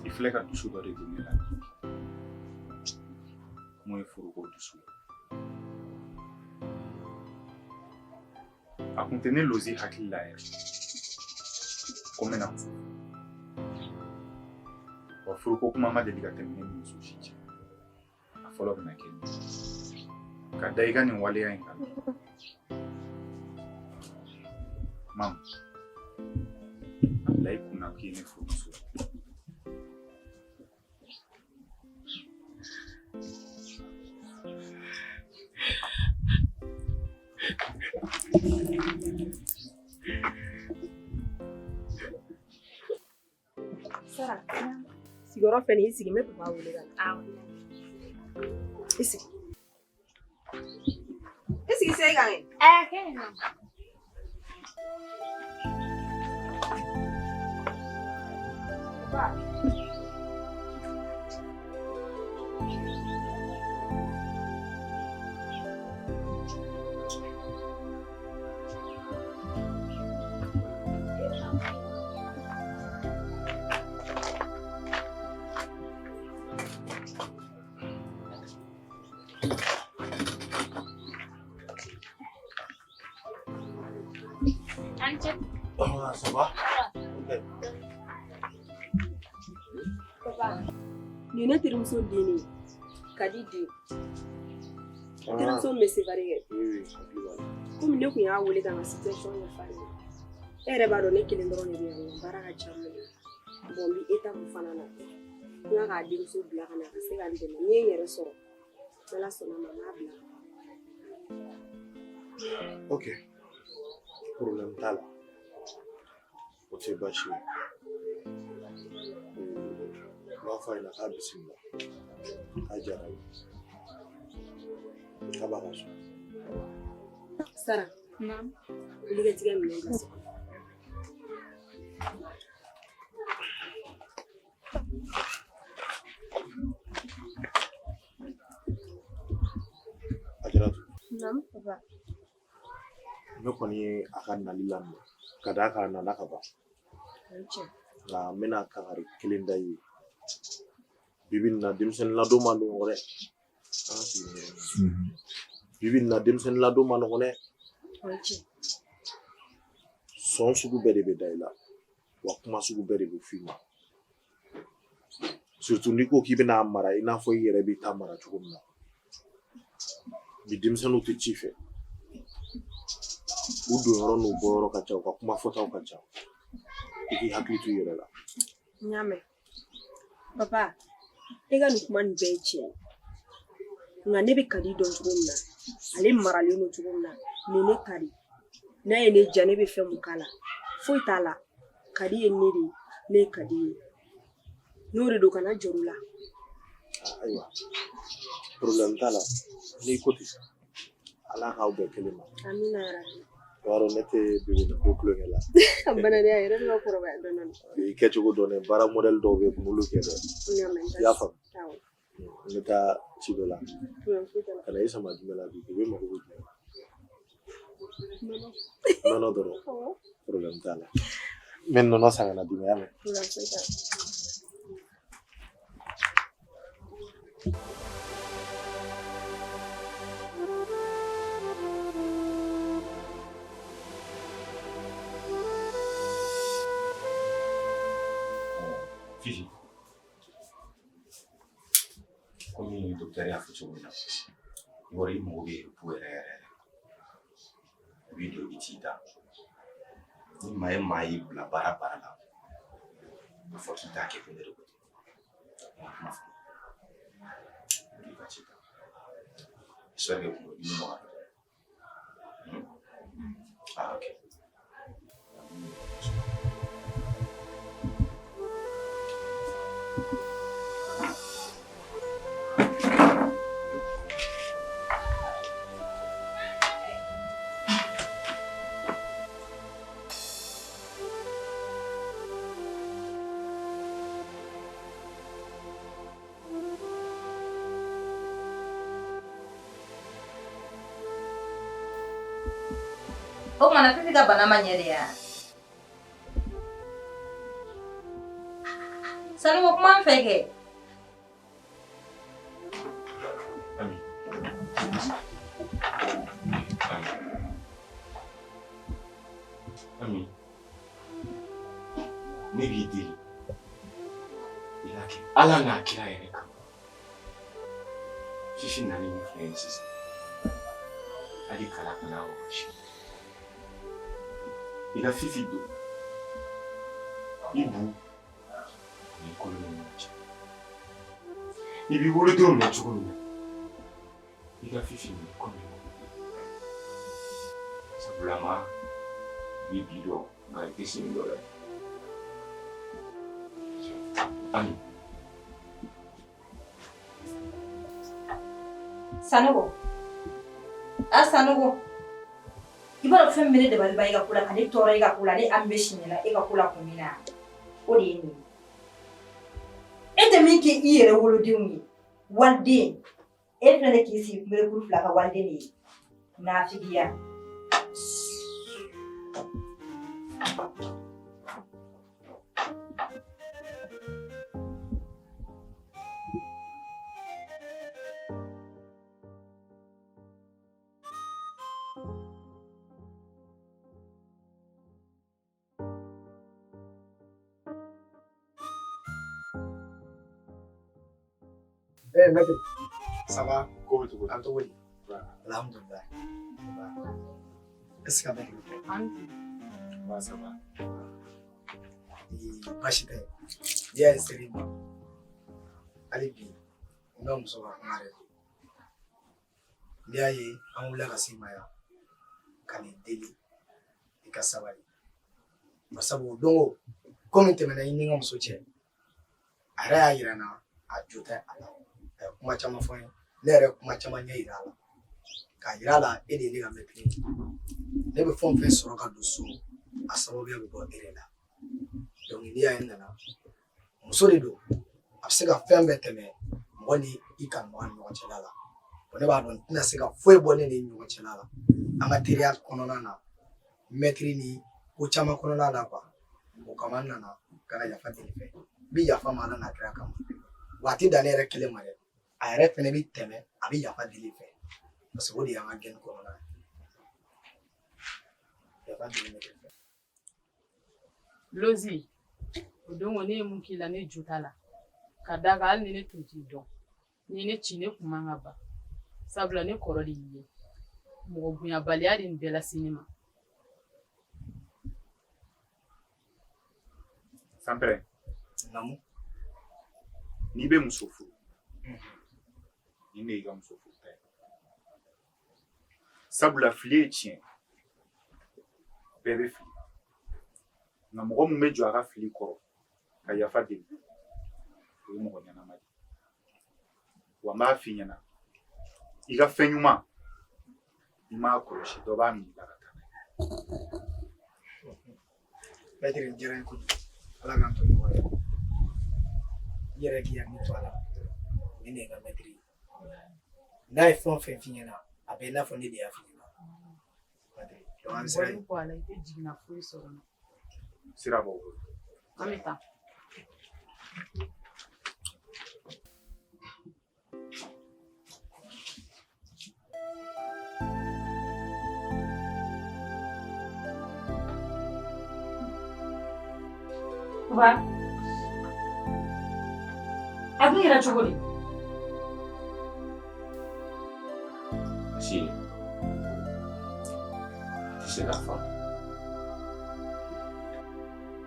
I filɛ. Filɛ ka dusu dɔ de don ne la. Mun ye furuko dusu ye. A kun tɛ ne Lozi hakili la yɛrɛ. Ko n bɛna muso furu. Wa furuko kuma ma deli ka tɛmɛ ne ni muso si cɛ. A fɔlɔ bɛna kɛ nin ye. Ka da i ka nin waleya in kan. Mamu, a bila i kunna k'i ye ne furumuso ye. Sara, sigiyɔrɔ fɛ nin i sigi n bɛ papa wele ka na. I sigi. I sigi se kan kɛ. Ɛɛ kɛ yen nɔ. Papa. An cɛ. Ah, ça va? Papa, nin ye ne terimuso den de ye. Kadi den. Terimuso min bɛ Sevare kɛ. Komi ne kun y'a wele ka n ka situation ɲɛf'a ɲɛna. E yɛrɛ b'a dɔn ne kelen dɔrɔn de bɛ yan nɔ baara ka ca n bolo. Bon n bɛ étape fana na. N ka k'a denmuso bila ka na ka se ka n dɛmɛ. Ni ye n yɛrɛ sɔrɔ, n'Ala sɔnna ma n b'a bila. Ok. Problème t'a la. O tɛ baasi ye. N b'a fɔ a ɲɛna k'a bisimila. K'a diyara n ye. K'a b'a ka so. Sara, Naamu. wuli ka t'i ka minɛn bila so kɔnɔ. Ajaratu, Naamu papa. ne kɔni ye a ka nali laminɛ ka d'a kan a nana ka ban. O ye tiɲɛ. Nka n bɛna kangari kelen da i ye. Bi bi in na denmisɛnnin ladon man nɔgɔn dɛ. An ka sigi nin yɔrɔ in na. Bi bi in na denmisɛnnin ladon man nɔgɔn dɛ. O ye tiɲɛ. Sɔn sugu bɛɛ de bɛ da i la, wa kuma sugu bɛɛ de bɛ f'i ma. Surtout n'i ko k'i bɛna mara i n'a fɔ i yɛrɛ b'i ta mara cogo min na. Bi denmisɛnninw tɛ ci fɛ. U don yɔrɔ n'u bɔ yɔrɔ ka ca, u ka kuma fɔtaw ka ca. I k'i hakili to i yɛrɛ la. N y'a mɛn. Papa, e ka nin kuma nin bɛɛ ye tiɲɛ ye. Nka ne bɛ Kadi dɔn cogo min na, ale maralen don cogo min na, nin ne Kadi. N'a ye ne diya ne bɛ fɛn mun k'a la, foyi t'a la. Kadi ye ne de ye, ne ye Kadi ye. N'o de don kana jɔr'o la. Ayiwa, problème t'a la. N'i ko ten, Ala k'aw bɛn kelen ma. Amina yarabi. I b'a dɔn ne tɛ bébé ko tulonkɛ la. A bana de a yɛrɛ bɛ ka kɔrɔbaya dɔɔnin dɔɔnin. I kɛcogo dɔn dɛ, baara modèle dɔw bɛ yen, kun b'olu kɛ dɛ. N y'a mɛn. I y'a faamu? Awɔ. N bɛ taa ci dɔ la. Problème foyi t'a la. Ka na i sama jumɛn la bi, bébé mago bɛ jumɛn na? Nɔnɔ. Nɔnɔ dɔrɔn. Awɔ. Problème t'a la. N bɛ nɔnɔ san ka na d'i ma, i y'a mɛn? Problème foyi t'a la. Fifi, komi docteur y'a fɔ cogo min na, i b'a dɔn i mago bɛ repos yɛrɛ yɛrɛ de. I b'i don i bɛ t'i da. Ni maa ye maa y'i bila baara baara la, a fɔ k'i t'a kɛ ko ne de ko ten. I ka kuma faamu. I ka t'i da. J'espère que kunkolodimi nɔgɔyara dɛ. Ah, ok. O kumana Fifi ka bana ma ɲɛ de ya? Sanogo kuma n fɛ kɛ. Ami. Ami. Ne b'i deli. I k'a kɛ Ala n'a kira yɛrɛ kama. Fifi nani min filɛ nin ye sisan. Hali kala kana wɔsi. I ka Fifi don i bu ani kolo ni ɲɔgɔn cɛ. I b'i wolodenw minɛ cogo min na, i ka Fifi minɛ komi i woloden. Sabula maa i bɛ bi dɔn nka i tɛ sini dɔn dɛ. Ami. Sanogo. A Sanogo. I b'a dɔn fɛn min bɛ ne dabali ban e ka ko la ka ne tɔɔrɔ e ka ko la ne Ami bɛ si ɲɛna e ka ko la kun min na o de ye nin ye. E tɛ min kɛ i yɛrɛ wolodenw ye waliden e filɛ ne k'i sigi kunberekuru fila ka waliden de ye nafigiya. Eh, maître, ça va? Ko bɛ cogo di? A bɛ cogo di? Alhamdulillah. Est-ce que a bɛ Ba ça va. Baasi tɛ. N'i y'a ye n ser'i ma, hali bi n ka muso ka kuma de don. N'i y'a ye an wulila ka s'i ma yan ka n'i deli i ka sabali. Barisabu o don o ko min tɛmɛna i ni n ka muso cɛ, a yɛrɛ y'a yira n na a jo tɛ a la. A ye kuma caman fɔ n ye, ne yɛrɛ ye kuma caman ɲɛ yira a la. K'a yira a la e de ye ne ka mɛtiri ye. Ne bɛ fɛn o fɛn sɔrɔ ka don so, a sababuya bɛ bɔ e de la. Donc n'i y'a ye n nana, muso de don, a bɛ se ka fɛn bɛɛ tɛmɛ mɔgɔ ni i kanubaga ni ɲɔgɔn cɛla la. Bon ne b'a dɔn n tɛna se ka foyi bɔ ne ni ɲɔgɔn cɛla la. An ka teriya kɔnɔna na, mɛtiri ni ko caman kɔnɔna la quoi. O kama n nana ka na yafa deli fɛ. N bɛ yafa ma Ala n'a kira kama. Wa a tɛ dan ne yɛrɛ kelen ma dɛ. A yɛrɛ fɛnɛ bɛ tɛmɛ a bɛ yafa deli fɛ. Parce que o de y'an ka gɛnni kɔnɔna ye. Yafa deli mɛtiri fɛ. Lozi, o don ne ye mun k'i la ne jo t'a la. Ka d'a kan hali ni ne tun t'i dɔn, n'i ye ne ci ne kun man ka ban. Sabula ne kɔrɔ de y'i ye. Mɔgɔ bonyabaliya de nin bɛɛ lase ne ma. Sanpɛrɛ. Naamu. N'i bɛ muso furu, nin de y'i ka muso furuta ye. Sabula fili ye tiɲɛ ye. Bɛɛ bɛ fili. Nka mɔgɔ min bɛ jɔ a ka fili kɔrɔ ka yafa deli, o ye mɔgɔ ɲɛnama de ye. Wa n b'a f'i ɲɛna, i ka fɛn ɲuman, n'i m'a kɔlɔsi, dɔ b'a minɛ i la ka taa n'a ye. Mɛtiri nin diyara n ye kojugu. Ala k'an to ɲɔgɔn ye. I yɛrɛ k'i hakili to a la. Nin de ye n ka mɛtiri ye. N'a ye fɛn o fɛn f'i ɲɛna, a bɛ i n'a fɔ ne de y'a f'i ɲɛna. Mɛtiri, donc an bɛ sira Bɔlen ɲini. kɔ a la i tɛ jiginna foyi sɔrɔ n na. Sira b'aw bolo. An bɛ taa. Wa a dun kɛra cogo di? Si. Tɛ se k'a faamu.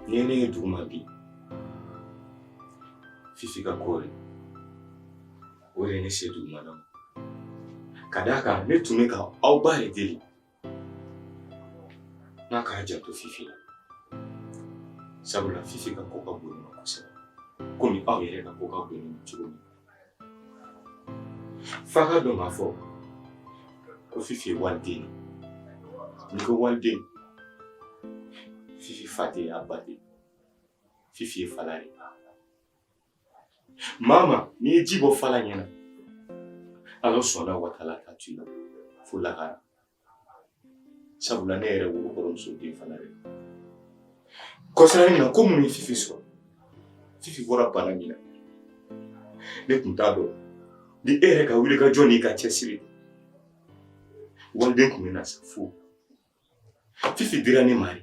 N'i ye ne ye duguma bi, Fifi ka ko de o de ye ne se dugumana ma. Ka d'a kan ne tun bɛ ka aw ba de deli n'a k'a janto Fifi la. Sabula Fifi ka ko ka bon ne ma kosɛbɛ. Komi aw yɛrɛ ka ko ka bon ne ma cogo min. F'a ka dɔn k'a fɔ ko Fifi ye waliden ye. N'i ko waliden, Fifi fa tɛ yen, a ba tɛ yen. Fifi ye fala de ye. Maa n'i ye ji bɔ fala ɲɛna, Ala sɔnna wa taala t'a to i la fo lahara. Sabula ne yɛrɛ wolokɔrɔmuso den fana de don. Kɔsa in na ko mun ye Fifi sɔrɔ? Fifi bɔra bana min na, ne tun t'a dɔn ni e yɛrɛ ka wuli ka jɔ n'i ka cɛsiri, waliden tun bɛna sa fu. Fifi dira ne ma de.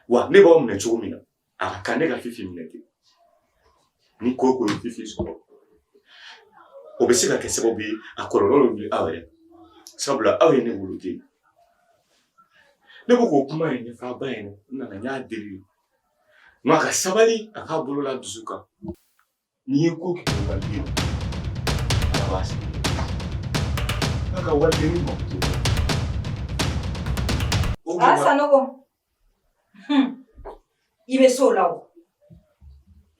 Wa ne b'aw minɛ cogo min na, a ka kan ne ka Fifi minɛ ten. Ni ko o ko ye Fifi sɔrɔ, o bɛ se ka kɛ sababu ye a kɔlɔlɔ bɛ wuli aw yɛrɛ, sabula aw ye ne woloden. Ne ko k'o kuma in ɲɛfɔ a ba ɲɛna, n nana n y'a deli nka ka sabali, a k'a bolo la dusu kan. N'i ye ko kɛ waliden na, ala b'a sigi n'a ka waliden mako t'o la. A Sanogo, i bɛ s'o la o.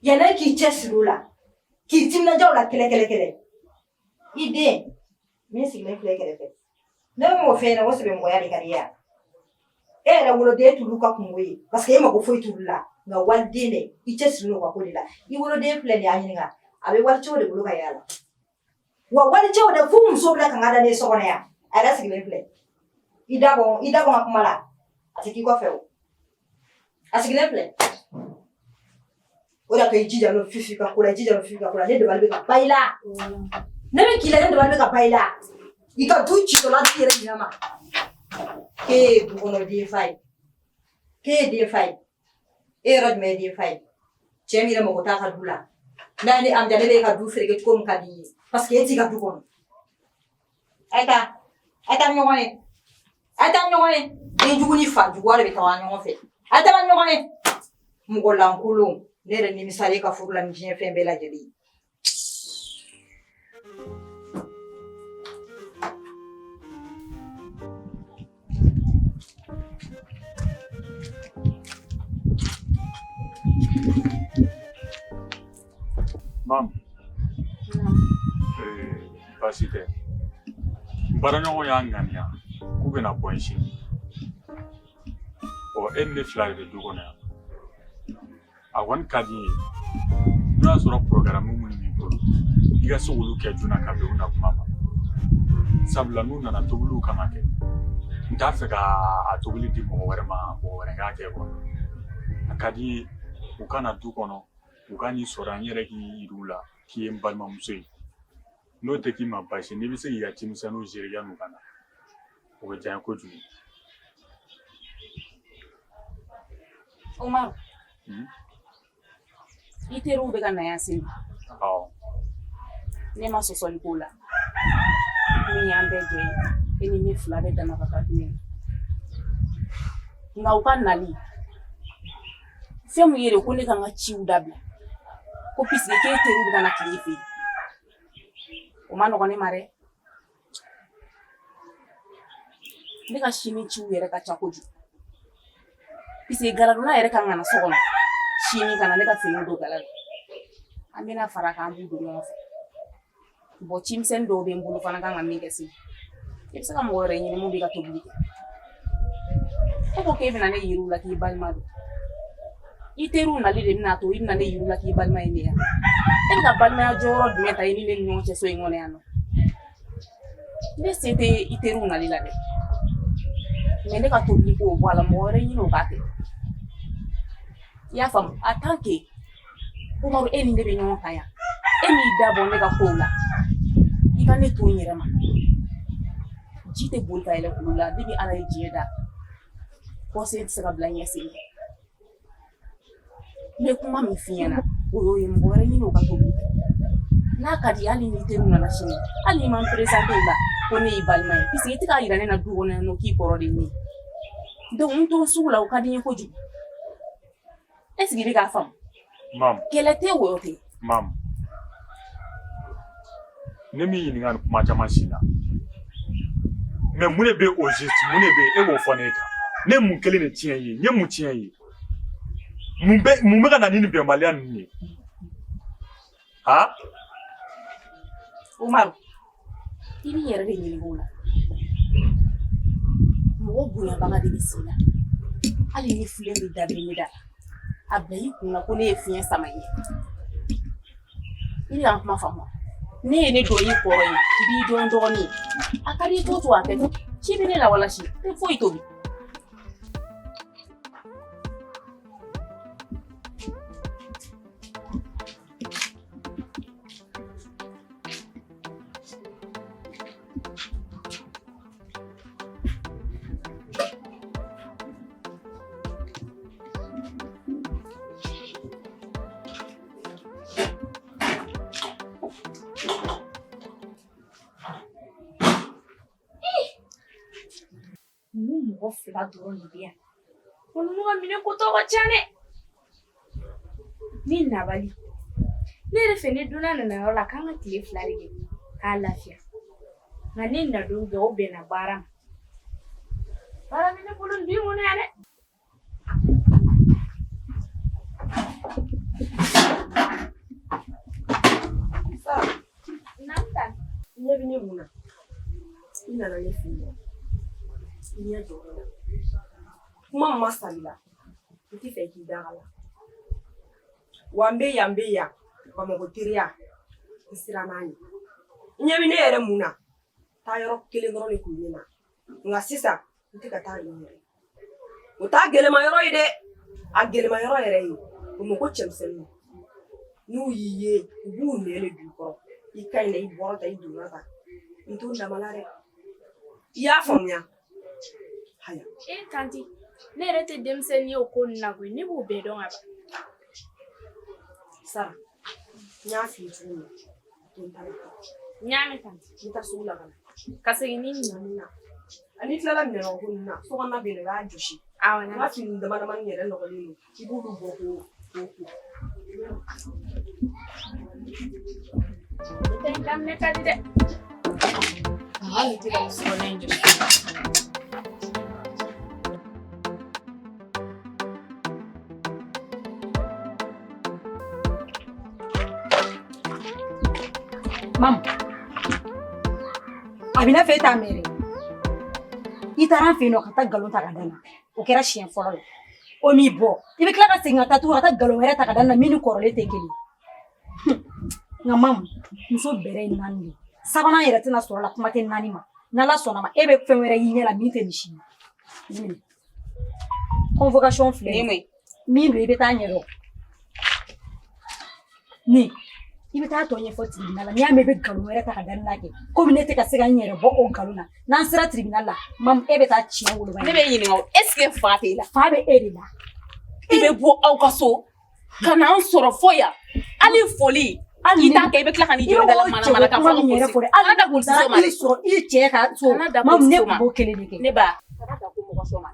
Yanni k'i cɛ siri o la, k'i timinandiya o la kɛlɛ kɛlɛ kɛlɛ. I den min sigilen filɛ kɛrɛfɛ, ne bɛ m'o f'e ɲɛna ko sɛbɛmɔgɔya de ka di i ye wa? E yɛrɛ woloden t'olu ka kungo ye parce que e mako foyi t'olu la, nka waliden dɛ, i cɛ sirilen o ka ko de la. I woloden filɛ nin ye, a ɲininka, a bɛ walicɛw de bolo ka yaala. Wa walicɛw de f'u muso bila kanga da ne so kɔnɔ yan, a yɛrɛ sigilen filɛ. I da bɔ, i da bɔ n ka kuma la, a tɛ k'i kɔfɛ o. A sigilen filɛ. O de y'a to i jija n'o Fifi ka ko la, i jija n'o Fifi ka ko la, ne dabali bɛ ka ban i la. Ne bɛ k'i la, ne dabali bɛ ka ban i la. I ka du citɔla t'i yɛrɛ ɲinɛ ma. K'e ye du kɔnɔ denfa ye. K'e ye denfa ye. E yɔrɔ jumɛn ye denfa ye? Cɛ min yɛrɛ mago t'a ka du la. N'a ye ne Amida, ne b'e ka du feere cogo min ka di n ye. Parce que e t'i ka du kɔnɔ. A ye taa. A ye taa ni ɲɔgɔn ye. A ye taa ni ɲɔgɔn ye. Den jugu ni fa jugu de bɛ taa ɲɔgɔn fɛ. A ye taa ni ɲɔgɔn ye. Mɔgɔ lankolon. Ne yɛrɛ nimisara e ka furu la ni diɲɛ fɛn bɛɛ lajɛlen ye. Mam. Baasi tɛ. N baaraɲɔgɔn y'a ŋaniya k'u bɛna bɔ yen sini. Ɔ, e ni ne fila de bɛ du kɔnɔ yan. A kɔni ka di n ye, n'o y'a sɔrɔ programme minnu b'i bolo, i ka se k'olu kɛ joona ka bɛn u na kuma ma. Sabula n'u nana tobiliw kan ka kɛ, n t'a fɛ ka a tobili di mɔgɔ wɛrɛ ma, mɔgɔ wɛrɛ k'a kɛ quoi. A ka di n ye u ka na du kɔnɔ, u ka n'i sɔrɔ yan, n yɛrɛ k'i yir'u la k'i ye n balimamuso ye. N'o tɛ k'i ma baasi, n'i bɛ se k'i ka cimisɛnninw gérer yan'u ka na, o bɛ diya n ye kojugu. Umaru, i teriw bɛ ka na yan sini. Awɔ. Ne ma sɔsɔli k'o la. Min y'an bɛɛ jɛ ye, e ni ne fila bɛɛ dama ka kan du in na. Nka u ka nali, fɛn mun ye de ko ne ka n ka ciw dabila, ko puisque k'e teriw bɛ ka na tile fɛ yen, o ma nɔgɔn ne ma dɛ. Ne ka sini ciw yɛrɛ ka ca kojugu, puisque galadonna yɛrɛ kan ka na so kɔnɔ sini ka na ne ka finiw don gala la. An bɛna fara kan, an b'u don ɲɔgɔn fɛ. Bon, cimisɛnnin dɔw bɛ n bolo fana kan ka min kɛ sini, i bɛ se ka mɔgɔ wɛrɛ ɲini mun b'i ka tobili kɛ. E ko k'e bɛna ne yir'u la k'i balima don, i teriw nali de bɛna to i bɛna ne yir'u la k'i balima ye ne ya. E bɛ ka balimaya jɔyɔrɔ jumɛn ta i ni ne ni ɲɔgɔn cɛ so in kɔnɔ yan nɔ? Ne se tɛ i teriw nali la dɛ, mais ne ka tobili k'o bɔ a la, mɔgɔ wɛrɛ ɲini o k'a kɛ. I y'a faamu? En tant que Umaru, e ni ne bɛ ɲɔgɔn kan yan, e m'i da bɔ ne ka kow la, i ka ne to n yɛrɛ ma. Ji tɛ boli ka yɛlɛ kulu la. Depuis Ala ye diɲɛ da, kɔsen tɛ se ka bila ɲɛ sen. N bɛ kuma min f'i ɲɛna, o y'o ye. Mɔgɔ wɛrɛ ɲini o ka tobili kɛ. N'a ka di, hali n'i teriw nana sini, hali n'i ma n présenté u la ko ne y'i balima ye, puisque i tɛ k'a yira ne na du kɔnɔ yan nɔ k'i kɔrɔ de ye ne ye. Donc n to sugu la, o ka di n ye kojugu. Est ce que i bɛ k'a faamu? Mam. Kɛlɛ tɛ, wɔyɔ tɛ. Mam, ne m'i ɲininka nin kuma caman si la, mais mun de bɛ au juste, mun de bɛ e b'o fɔ ne kan? Ne mun kelen de tiɲɛ ye? N ye mun tiɲɛ ye? Mun bɛ ka na ni nin bɛnbaliya ninnu ye, han? Umaru, i b'i yɛrɛ de ɲininka o la. Mɔgɔ bonyabaga de bɛ sen na. Hali ni filen bɛ dabiri ne da la, a bila i kun na ko ne ye fiɲɛ sama i ye. I bɛ ka n kuma faamu wa? Ne ye ne dɔn i kɔrɔ ye, n b'i dɔn dɔgɔnin ye. A ka di i to a kɛ ten. Ci bɛ ne la wala si tɛ foyi tobi. mɔgɔ fila dɔrɔn de bɛ yan. Ko ninnu ka minɛn kotɔ ka ca dɛ. Ni nabali. Ne yɛrɛ fɛ ni dunan nana yɔrɔ la k'an ka tile 2 de kɛ k'a lafiya. Nka ne nadon bɛɛ o bɛnna baara ma. Baara bɛ ne bolo nin du in kɔnɔ yan dɛ. Ɲɛ bɛ ne mun na i nana ne fɛ yen i ɲɛ jɔ ne la kuma min ma sali la n tɛ fɛ k'i da a la wa n bɛ yan n bɛ yan bamakɔ teriya n siranna a ɲɛ i ɲɛ bɛ ne yɛrɛ mun na taa yɔrɔ kelen dɔrɔn de tun bɛ ne na nka sisan n tɛ ka taa yen yɛrɛ o t'a gɛlɛma yɔrɔ ye dɛ a gɛlɛma yɔrɔ yɛrɛ ye bamakɔ cɛmisɛnninw n'u y'i ye u b'u nɛn de don i kɔrɔ i ka ɲi na i bɔra tan i donna tan n t'o dama la dɛ i y'a faamuya haya E tanti ne yɛrɛ tɛ denmisɛnnin ye o ko ninnu na koyi ne b'o bɛɛ dɔn ka ban. Sara n y'a f'i ye cogo min na to n ta la N y'a mɛn tanti. N bɛ taa sugu la ka na. Ka segin ni ɲinɛ. Na. Ani tilala minɛnɔgɔ ko ninnu na sokɔnɔna bɛ yen nɔ i b'a jɔsi. Awɔ n ka fini dama damani yɛrɛ nɔgɔlen don i b'olu bɔ k'o k'o ko. Ne ta in daminɛ ka di dɛ. Hali tɛ ka sokɔnɔna in jɔsi. Mamu, a bɛ n'a fɔ e t'a mɛn dɛ. I taara an fɛ yen nɔ ka taa nkalon ta ka da n na. O kɛra siɲɛ fɔlɔ ye. O m'i bɔ. I bɛ tila ka segin ka taa tugun ka taa nkalon wɛrɛ ta ka da n na min ni kɔrɔlen tɛ kelen ye. Nka Mamu, muso bɛrɛ ye naani de ye. Sabanan yɛrɛ tɛna sɔrɔ a la kuma tɛ naani ma. N'Ala sɔnna ma e bɛ fɛn wɛrɛ y'i ɲɛ la min tɛ misi ye. Nin minɛ. Convocation filɛ nin ye. Min don i bɛ taa ɲɛdɔn. Nin i bɛ taa tɔ ɲɛfɔ tribunal la n'i y'a mɛn i bɛ nkalon wɛrɛ ta ka da ne la kɛ komi ne tɛ ka se ka n yɛrɛ bɔ o nkalon na n'an sera tribunal la mamu e bɛ taa tiɲɛ wolo Ne bɛ ɲininka o est ce que fa t'e la fa bɛ e de la i bɛ bɔ aw ka so ka n'an sɔrɔ fo yan hali foli i t'a kɛ i bɛ tila ka n'i jɔ da la mana mana ka fɔ min yɛrɛ fɔ dɛ hali kana da polisiso ma i sɔrɔ i cɛ ka so Kana da mamu ne polisiso tun ma. b'o kelen de kɛ Ne ba kana da ko mɔgɔ so ma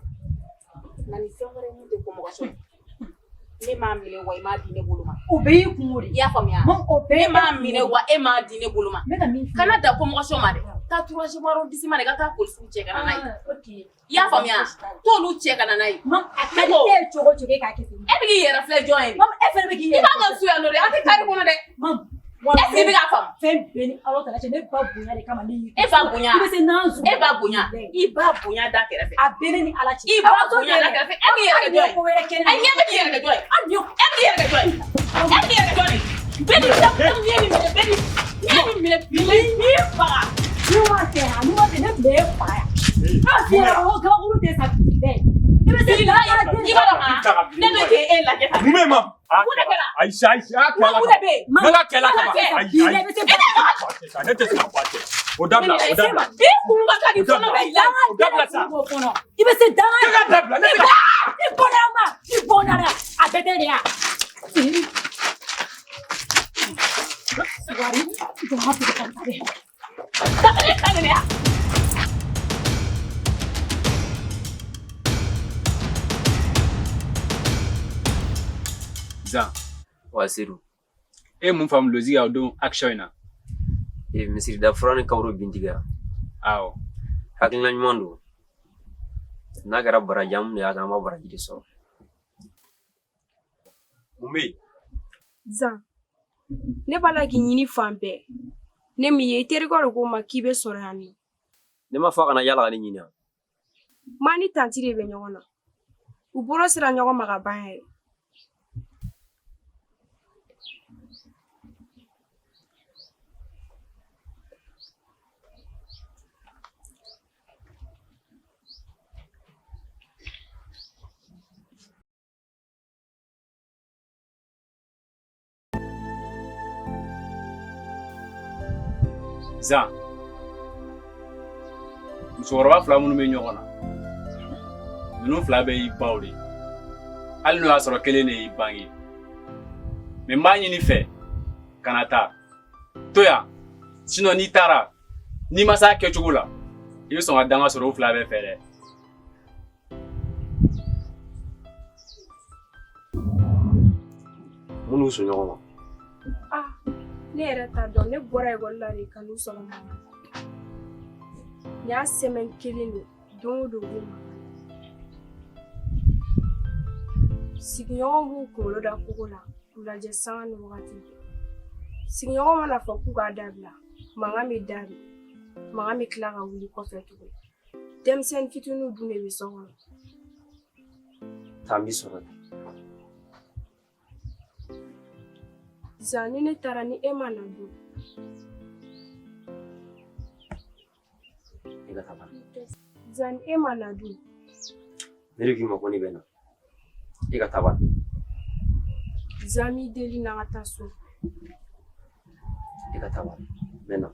na ni fɛn wɛrɛ min tɛ ko mɔgɔ so ye ne m'a minɛ wa i m'a di ne bolo ma o bɛɛ y'i kungo de i y'a faamuya Mamu o bɛɛ ne m'a minɛ wa e m'a di ne bolo ma n bɛ ka min f'i ye kana da ko mɔgɔ so ma dɛ taa troisième arrondissement de ka taa polisiw cɛ ka na n'a ye ok i y'a faamuya t'olu cɛ ka na n'a ye mamu a ka di e ye cogo o cogo e k'a kɛ ten e bɛ k'i yɛrɛ filɛ jɔn ye mamu e fɛnɛ bɛ k'i i yɛrɛ b'an ka so yan nɔ dɛ an tɛ kari kɔnɔ dɛ mamu est ce que i bɛ k'a faamu fɛn bɛɛ ni Ala ta cɛ ne ba bonya de kama ne y'i e ba bonya i bɛ se n'an zon e ba bonya i ba bonya da kɛrɛfɛ a bɛɛ ne ni Ala cɛ i ba bonya da kɛrɛfɛ e b'i yɛrɛ kɛ jɔn ye ko wɛrɛ kɛ ne e ɲɛ bɛ k'i yɛrɛ kɛ jɔn ye hali ni e bɛ k'i yɛrɛ kɛ jɔn ye e bɛ k'i yɛrɛ kɛ jɔn ye bɛɛ n'i da n'i ye nin minɛ bɛɛ n'i ye nin minɛ bi n'i ye faga N'u ma kɛ yan n'u ma kɛ ne tun bɛ e faga yan n'a f'i ɲɛna ko gabakuru tɛ sa bi dɛ i bɛ se i b'a dɔn maa ne bɛ k'e lajɛ tan Mun bɛ yen ma? Mun de kɛra? Ayi ayi a kɛla Mun de bɛ yen? Ne ka kɛla kama. Mun de Ayi ayi. Ne tɛ se ka bɔ a cɛ. O dabila o dabila. Bi kun ka di kɔnɔ bɛ la. O dabila sa. I bɛ se danga Ne ka dabila ne tɛ. I bɔnna ma i bɔnna la a bɛɛ tɛ de ya. Wari jɔn ka ka dɛ. Dabila ka de ya. Zan Wa Sedu e ye mun faamu Lozi ka o don action in na ee misirida fura ni kaburu bintigiya awɔ hakilina ɲuman don n'a kɛra baraji an minnu y'a kɛ an b'a baraji de sɔrɔ Mun bɛ yen? Zan, ne b'a la k'i ɲini fan bɛɛ. Ne m'i ye i terikɛ de ko n ma k'i bɛ sɔrɔ yan nɔ. Ne ma fɔ a kana yala ka ne ɲini wa? Ma ni tanti de bɛ ɲɔgɔn na. U bolo sera ɲɔgɔn ma ka ban yɛrɛ. Zan musokɔrɔba fila minnu bɛ ɲɔgɔn na ninnu fila bɛɛ y'i baw de ye hali n'o y'a sɔrɔ kelen de y'i bange mɛ n b'a ɲini i fɛ kana taa to yan sinɔn n'i taara n'i ma s'a kɛcogo la i bɛ sɔn ka danga sɔrɔ o fila bɛɛ fɛ dɛ. Mun n'u sɔn ɲɔgɔn ma? Ah, ne yɛrɛ t'a dɔn. Ne bɔra ekɔli la de ka n'u sɔrɔ mankan na. Nin y'a semaine kelen de, don o don u bɛ mankan na. Sigiɲɔgɔnw b'u kunkolo da kogo la k'u lajɛ sanga ni wagati bɛɛ. Sigiɲɔgɔnw mana fɔ k'u k'a dabila, mankan bɛ da de, mankan bɛ tila ka wuli kɔfɛ tuguni. Denmisɛnnin fitininw dun de bɛ so kɔnɔ. Taa, n b'i sɔrɔ yen. Zan, ni ne taara ni e ma na dun? I ka taa ban. Zan, ni e ma na dun? Ne de k'i ma ko ne bɛ na. I ka taa ban. Zan, n b'i deli, na ka taa so. I ka taa ban. N bɛ na.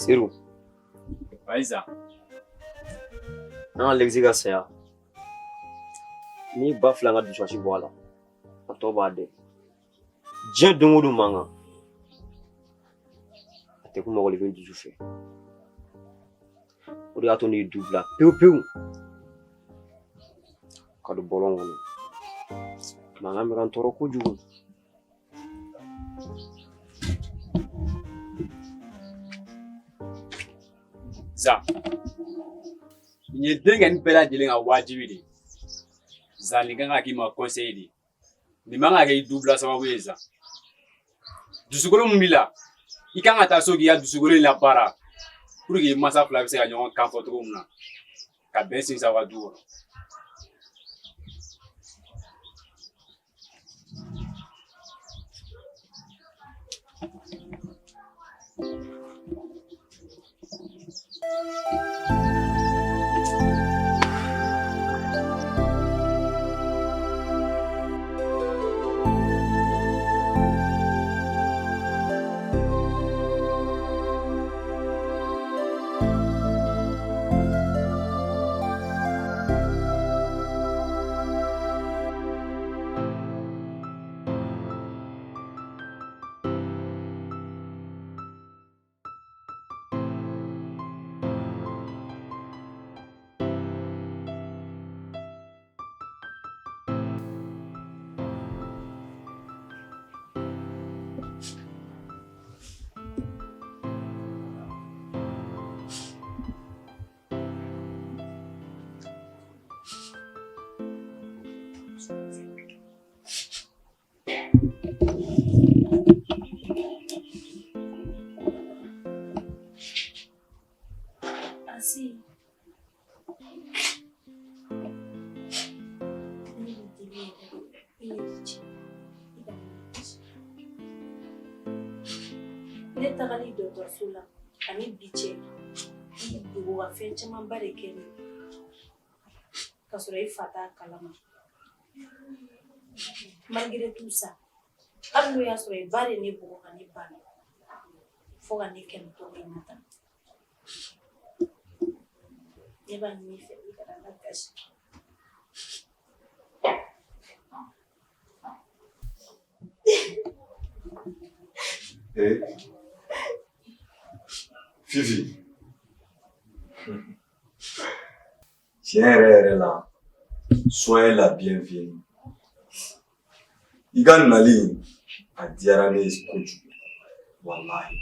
Seru. Ayiza. An ka Lexi ka saya. N'i ba fila ka dusukasi bɔ a la, a tɔ b'a dɛn. Diɲɛ don o don mankan. A tɛ kun mɔgɔninfin dusu fɛ. O de y'a to ne ye du bila pewu pewu. Ka don bɔlɔn kɔnɔ. Mankan bɛ ka n tɔɔrɔ kojugu. Zan, nin ye denkɛnin bɛɛ lajɛlen ka wajibi de ye. Zan, nin kan ka k'i ma conseil de ye. Nin man ka kɛ i dubila sababu ye. Zan, dusukolo min b'i la, i kan ka taa so k'i ka dusukolo in labaara pour que i mansa fila bɛ se ka ɲɔgɔn kan fɔ cogo min na ka bɛn sinsin aw ka du kɔnɔ. Asi. Ne b'i deli yɛrɛ de, i yɛrɛ ci. I ka ne ci. Ne tagali dɔgɔtɔrɔso la ani bi cɛ, i y'i dogo ka fɛn camanba de kɛ ne ka sɔrɔ i fa t'a kalama. Malgré tout ça, hali n'o y'a sɔrɔ i ba de ne bugɔ ka ne banni fo ka ne kɛ nin cogo in na tan. Ne b'a ɲini i fɛ, i kana n lagasi. Eh, Fifi. Tiɲɛ yɛrɛ yɛrɛ la, soyez la bienvenue. I ka nali a diyara ne ye kojugu. Walahi.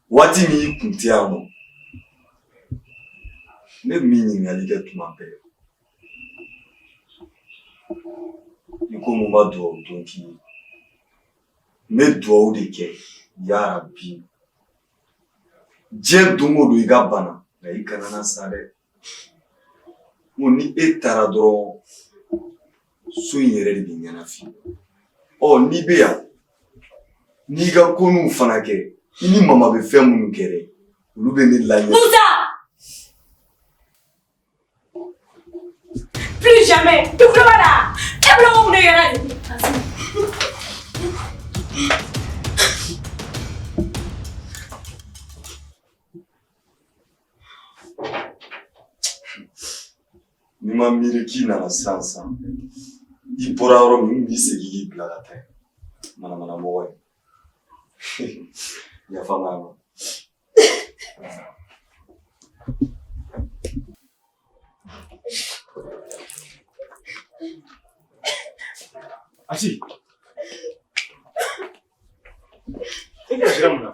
Waati min i kun tɛ yan nɔ, ne tun bɛ ɲininkali kɛ tuma bɛɛ. I ko mun ma dugawu don k'i ye. N bɛ dugawu de kɛ yarabi. Diɲɛ don o don i ka bana, nka i kana na sa dɛ. N ko ni e taara dɔrɔn, so in yɛrɛ de bɛ ɲɛnafin. Ɔ n'i bɛ yan, n'i ka koninw fana kɛ, i ni mama bɛ fɛn minnu kɛ dɛ, olu bɛ ne laɲɛ. Musa! Plus jamais! I tulo b'a la? E bolo ko mun de kɛra nin? N'i ma miiri k'i nana sisan sisan, i bɔra yɔrɔ min, n b'i segin k'i bila ka taa yen. Manamana mɔgɔ ye. Yafa n ma. Asi. E kasira mun na?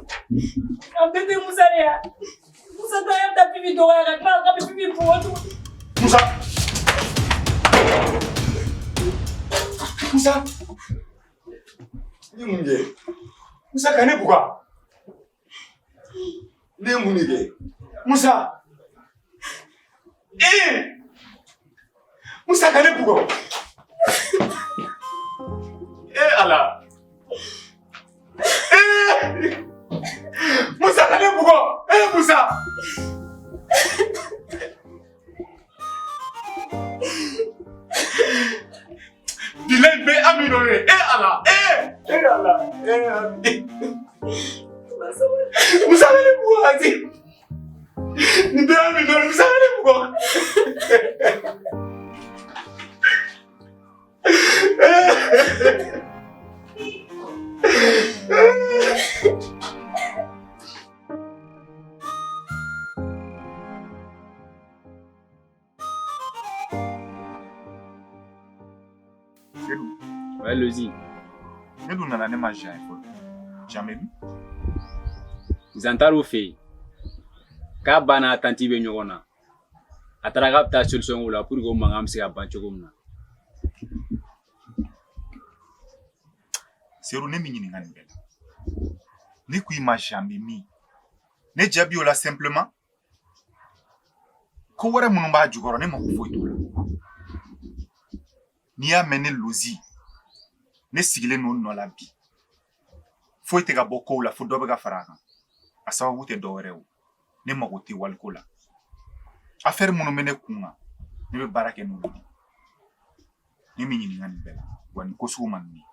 A bɛɛ bɛ Musa de ya. Musa ta y'a ta Fifi dɔgɔya ka tila k'a bɛ Fifi bugɔ tuguni. Musa. Musa. N ye mun kɛ? Musa ka ne bugɔ. Ne ye mun de kɛ? Musa. Ee! Musa ka ne bugɔ. Ee Ala. Ee! Musa ka ne bugɔ. Ee Musa. Bilayi bɛ Ami nɔ ye. Ee Ala. Ee! Ee Ala. Ee Ami. Musa ka ne bugɔ Asi. Nin bɛɛ Ami nɔ ye. Musa ka ne bugɔ. Sedu. Ouais, Lozi. Ne dun nana ne ma Jean ye fɔlɔ. Jean bɛ min? Zan taar'o fɛ yen k'a ba n'a tanti bɛ ɲɔgɔn na a taara k'a bɛ taa solution k'o la pour que o mankan bɛ se ka ban cogo min na. Sedu ne m'i ɲininka nin bɛɛ la. Ne ko i ma Jean bɛ min? Ne jaabi o la simplement. Ko wɛrɛ minnu b'a jukɔrɔ ne mako foyi t'o la. N'i y'a mɛn ne Lozi ne sigilen don nɔ la bi foyi tɛ ka bɔ kow la fo dɔ bɛ ka fara a kan a sababu tɛ dɔ wɛrɛ o ne mago tɛ waliko la affaire minnu bɛ ne kun kan ne bɛ baara kɛ n'olu de ne m'i ɲininka nin bɛɛ la wa nin ko sugu man di ne ye.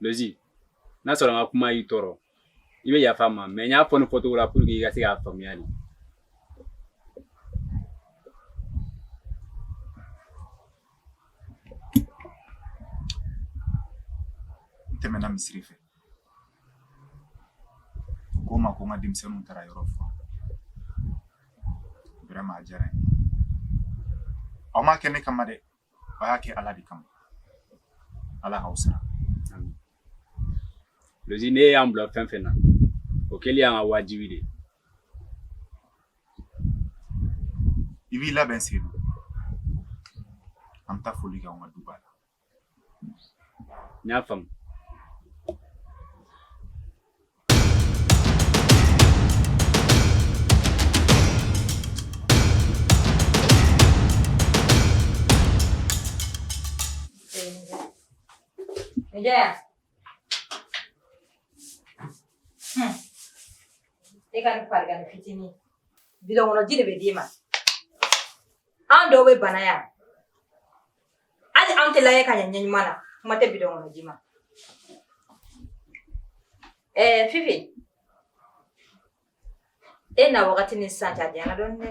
Lozi n'a sɔrɔ n ka kuma y'i tɔɔrɔ i bɛ yafa n ma mais n y'a fɔ nin fɔcogo la pour que i ka se k'a faamuya de. N tɛmɛna misiri fɛ u ko n ma ko n ka denmisɛnninw taara yɔrɔ furan vraiment a diyara n ye aw m'a kɛ ne kama dɛ aw y'a kɛ ala de kama ala k'aw sara. Lozi ne y'an bila fɛn fɛn na o kɛli y'an ka wajibi de ye. I b'i labɛn Sedu an bɛ taa foli kɛ anw ka duba la. N y'a faamu. Nijaya. E ka nin farigan fitinin. Bidɔn kɔnɔ ji de bɛ d'i ma. An dɔw bɛ bana yan. Hali an tɛ lajɛ ka ɲɛ ɲɛ ɲuman na. Kuma tɛ bidɔn kɔnɔ ji ma. Ɛɛ Fifi. E na wagati ni sisan cɛ a janyana dɔɔni dɛ.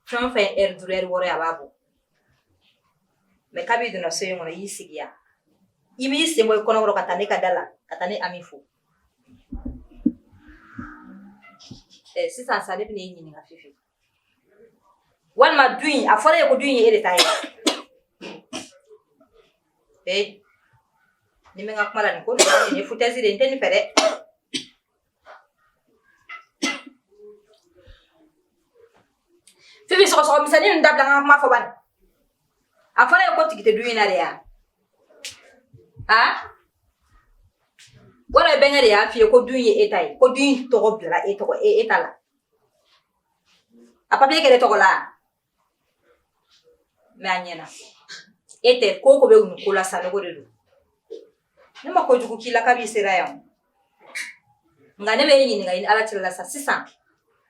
Fɛn o fɛn ye ɛri 5 ɛri 6 ye a b'a bɔ. Mais kabi i donna so in kɔnɔ i y'i sigi yan. I b'i sen bɔ i kɔnɔkɔrɔ ka taa ne ka da la ka taa ne Ami fo. Ɛ sisan sa ne bɛna e ɲininka Fifi. Walima du in a fɔra e ye ko du in ye e de ta ye. Ee ni bɛ n ka kuma la nin ko nin ye foutaise de ye n tɛ nin fɛ dɛ. Fifi sɔgɔsɔgɔ misɛnnin ninnu dabila n ka kuma fɔ bani. A fɔra e ye ko tigi tɛ du in na de ya. A wala i bɛnkɛ de y'a f'i ye ko du in ye e ta ye ko du in tɔgɔ bilala e tɔgɔ e ta la. A papiye kɛra e tɔgɔ la. Mais a ɲɛna. E tɛ ko o ko bɛ nin ko la Sanogo de don. Ne ma kojugu k'i la kabi i sera yan. Nka ne bɛ e ɲininka i ni Ala cɛla la sa sisan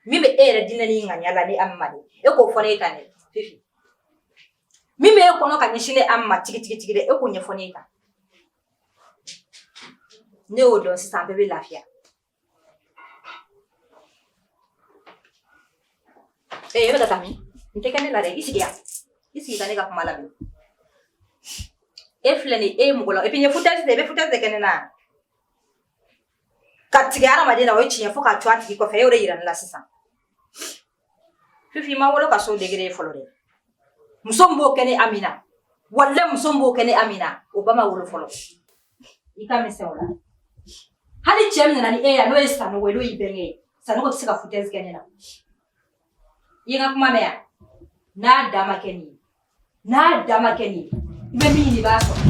min bɛ e yɛrɛ diinɛ ni ŋaniya la ne Ami ma dɛ e k'o fɔ ne ye tan dɛ Fifi. Min bɛ e kɔnɔ ka ɲɛsin ne Ami ma tigitigi dɛ e k'o ɲɛfɔ ne ye tan. Ne y'o dɔn sisan an bɛɛ bɛ lafiya. Ee e bɛ ka taa min? N tɛ kɛ ne la dɛ i sigi yan. I sigi ka ne ka kuma lamɛn. E filɛ nin ye e ye mɔgɔ la et puis nin ye foutaise de ye i bɛ foutaise de kɛ ne na. Ka tigɛ hadamaden na, o ye tiɲɛ fo k'a to a tigi kɔfɛ. E y'o de yira ne la sisan. Fifi, i ma wolo ka s'o degré ye fɔlɔ dɛ. Muso min b'o kɛ ne Amina, walayi, muso min b'o kɛ ne Amina, o ba ma wolo fɔlɔ. I ka misɛn o la. Hali cɛ min nana ni e ye yan, n'o ye Sanogo ye, n'o y'i bɛnkɛ ye, Sanogo tɛ se ka foutaise kɛ ne la. I ye n ka kuma mɛn yan? N'a dan ma kɛ nin ye, n'a dan ma kɛ nin ye, i bɛ min ɲini, i b'a sɔrɔ.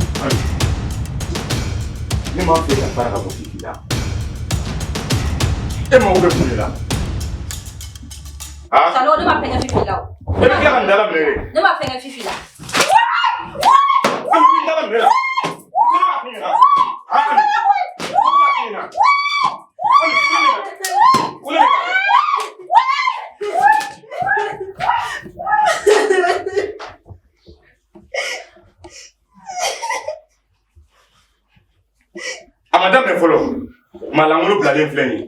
Ne m'a fɛ ka fara ka bɔ Fifi la. E mago bɛ mun de la? Ah? Sanogo, ne ma fɛn kɛ Fifi la o. E bɛ tila ka nin dala minɛ de. Ne ma fɛn kɛ Fifi la. An bɛ nin dala minɛ la. Ne b'a f'i ɲɛna. Ah? Ne b'a f'i ɲɛna. Kule minɛ. A ma daminɛ fɔlɔ. Maa lankolon bilalen filɛ nin ye.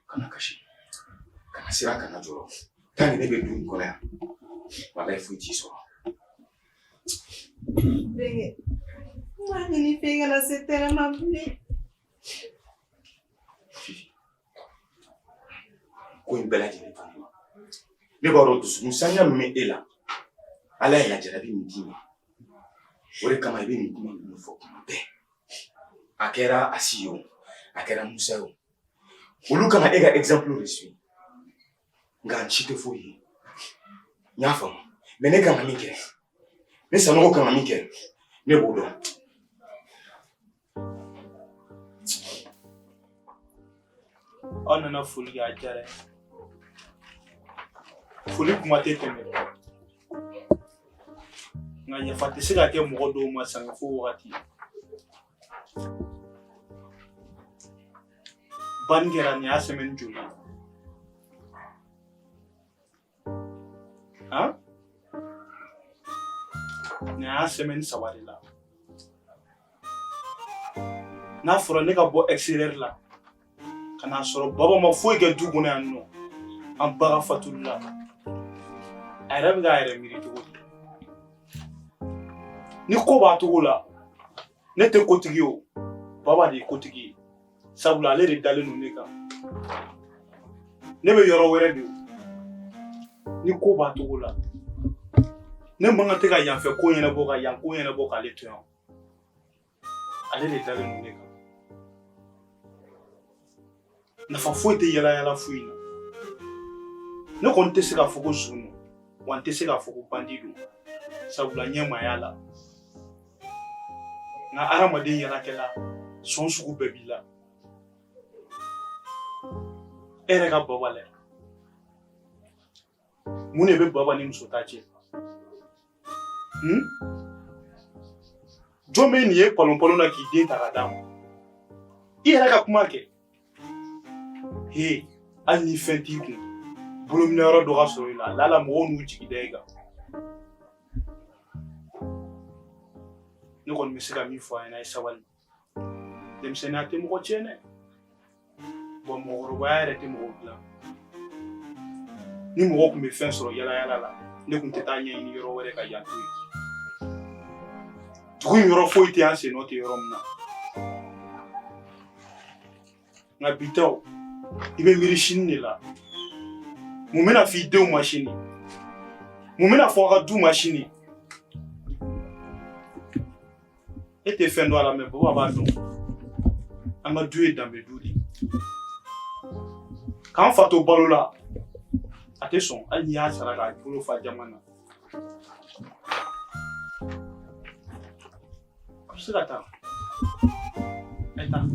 Kana kasi, kana siran, kana jɔrɔ. Tant que ne bɛ du in kɔnɔ yan, walayi, foyi t'i sɔrɔ. Bɛnkɛ, n b'a ɲini i fɛ, i kana se tɛrɛn ma bilen. Ko in bɛɛ lajɛlen to ne ma. Ne b'a dɔn dusukun saniya min bɛ e la, Ala ye lajarabi min d'i ma, o de kama i bɛ nin kuma ninnu fɔ kuma bɛɛ. A kɛra Asi ye o, a kɛra Musa ye o, olu kan ka e ka exemple de suivre. Nka n si tɛ foyi ye, n y'a faamu. Mais ne kan ka min kɛ, ne Sanogo kan ka min kɛ, ne b'o dɔn. Aw nana foli kɛ, a diyara n ye. Foli kuma tɛ tɛmɛ, nka yafa tɛ se ka kɛ mɔgɔ dɔw ma sanga fo wagati. Banni kɛra nin y'a semaine joli ye? Han, nin y'a semaine 3 de la. N'a fɔra ne ka bɔ extérieur la ka n'a sɔrɔ baba ma foyi kɛ du kɔnɔ yan nɔ, an ba ka fatuli la, a yɛrɛ bɛ k'a yɛrɛ miiri cogo di? Ni ko b'a cogo la, ne tɛ kotigi ye o, baba de ye kotigi ye, sabula ale de dalen don ne kan. Ne bɛ yɔrɔ wɛrɛ de o. Ni ko b'a cogo la, ne man kan tɛ ka yanfɛ ko ɲɛnabɔ ka yan ko ɲɛnabɔ k'ale to yan. Ale de dalen don ne kan. Nafa foyi tɛ yala yala foyi na. Ne kɔni tɛ se k'a fɔ ko zon don, wa n tɛ se k'a fɔ ko bandi don, sabula ɲɛ ma y'a la. Nka hadamaden yalakɛla, sɔn sugu bɛɛ b'i la. E yɛrɛ ka baba lajɛ. Mun de bɛ baba ni muso ta cɛ? Jɔn bɛ nin ye palonpalon na k'i den ta ka d'a ma? I yɛrɛ ka kuma kɛ. He, hali ni fɛn t'i kun, bolominɛyɔrɔ dɔ ka sɔrɔ i la, lala mɔgɔw n'u jigi da i kan. Ne kɔni bɛ se ka min fɔ a ɲɛna, ye sabali. Denmisɛnninya tɛ mɔgɔ tiɲɛ dɛ. Wa mɔgɔkɔrɔbaya yɛrɛ tɛ mɔgɔ dilan. Ni mɔgɔ tun bɛ fɛn sɔrɔ yala yala la, ne tun tɛ taa ɲɛɲini yɔrɔ wɛrɛ ka yan to yen. Dugu in yɔrɔ foyi tɛ an sen nɔ tɛ yɔrɔ min na. Nka bi taw, i bɛ miiri sini de la. Mun bɛna f'i denw ma sini? Mun bɛna fɔ aw ka du ma sini? E tɛ fɛn dɔn a la, mais baba b'a dɔn. An ka du ye danbe du de ye. K'an fa to balo la, a tɛ sɔn hali n'i y'a sara k'a bolo fa jama na. A bɛ se ka taa. A ye taa.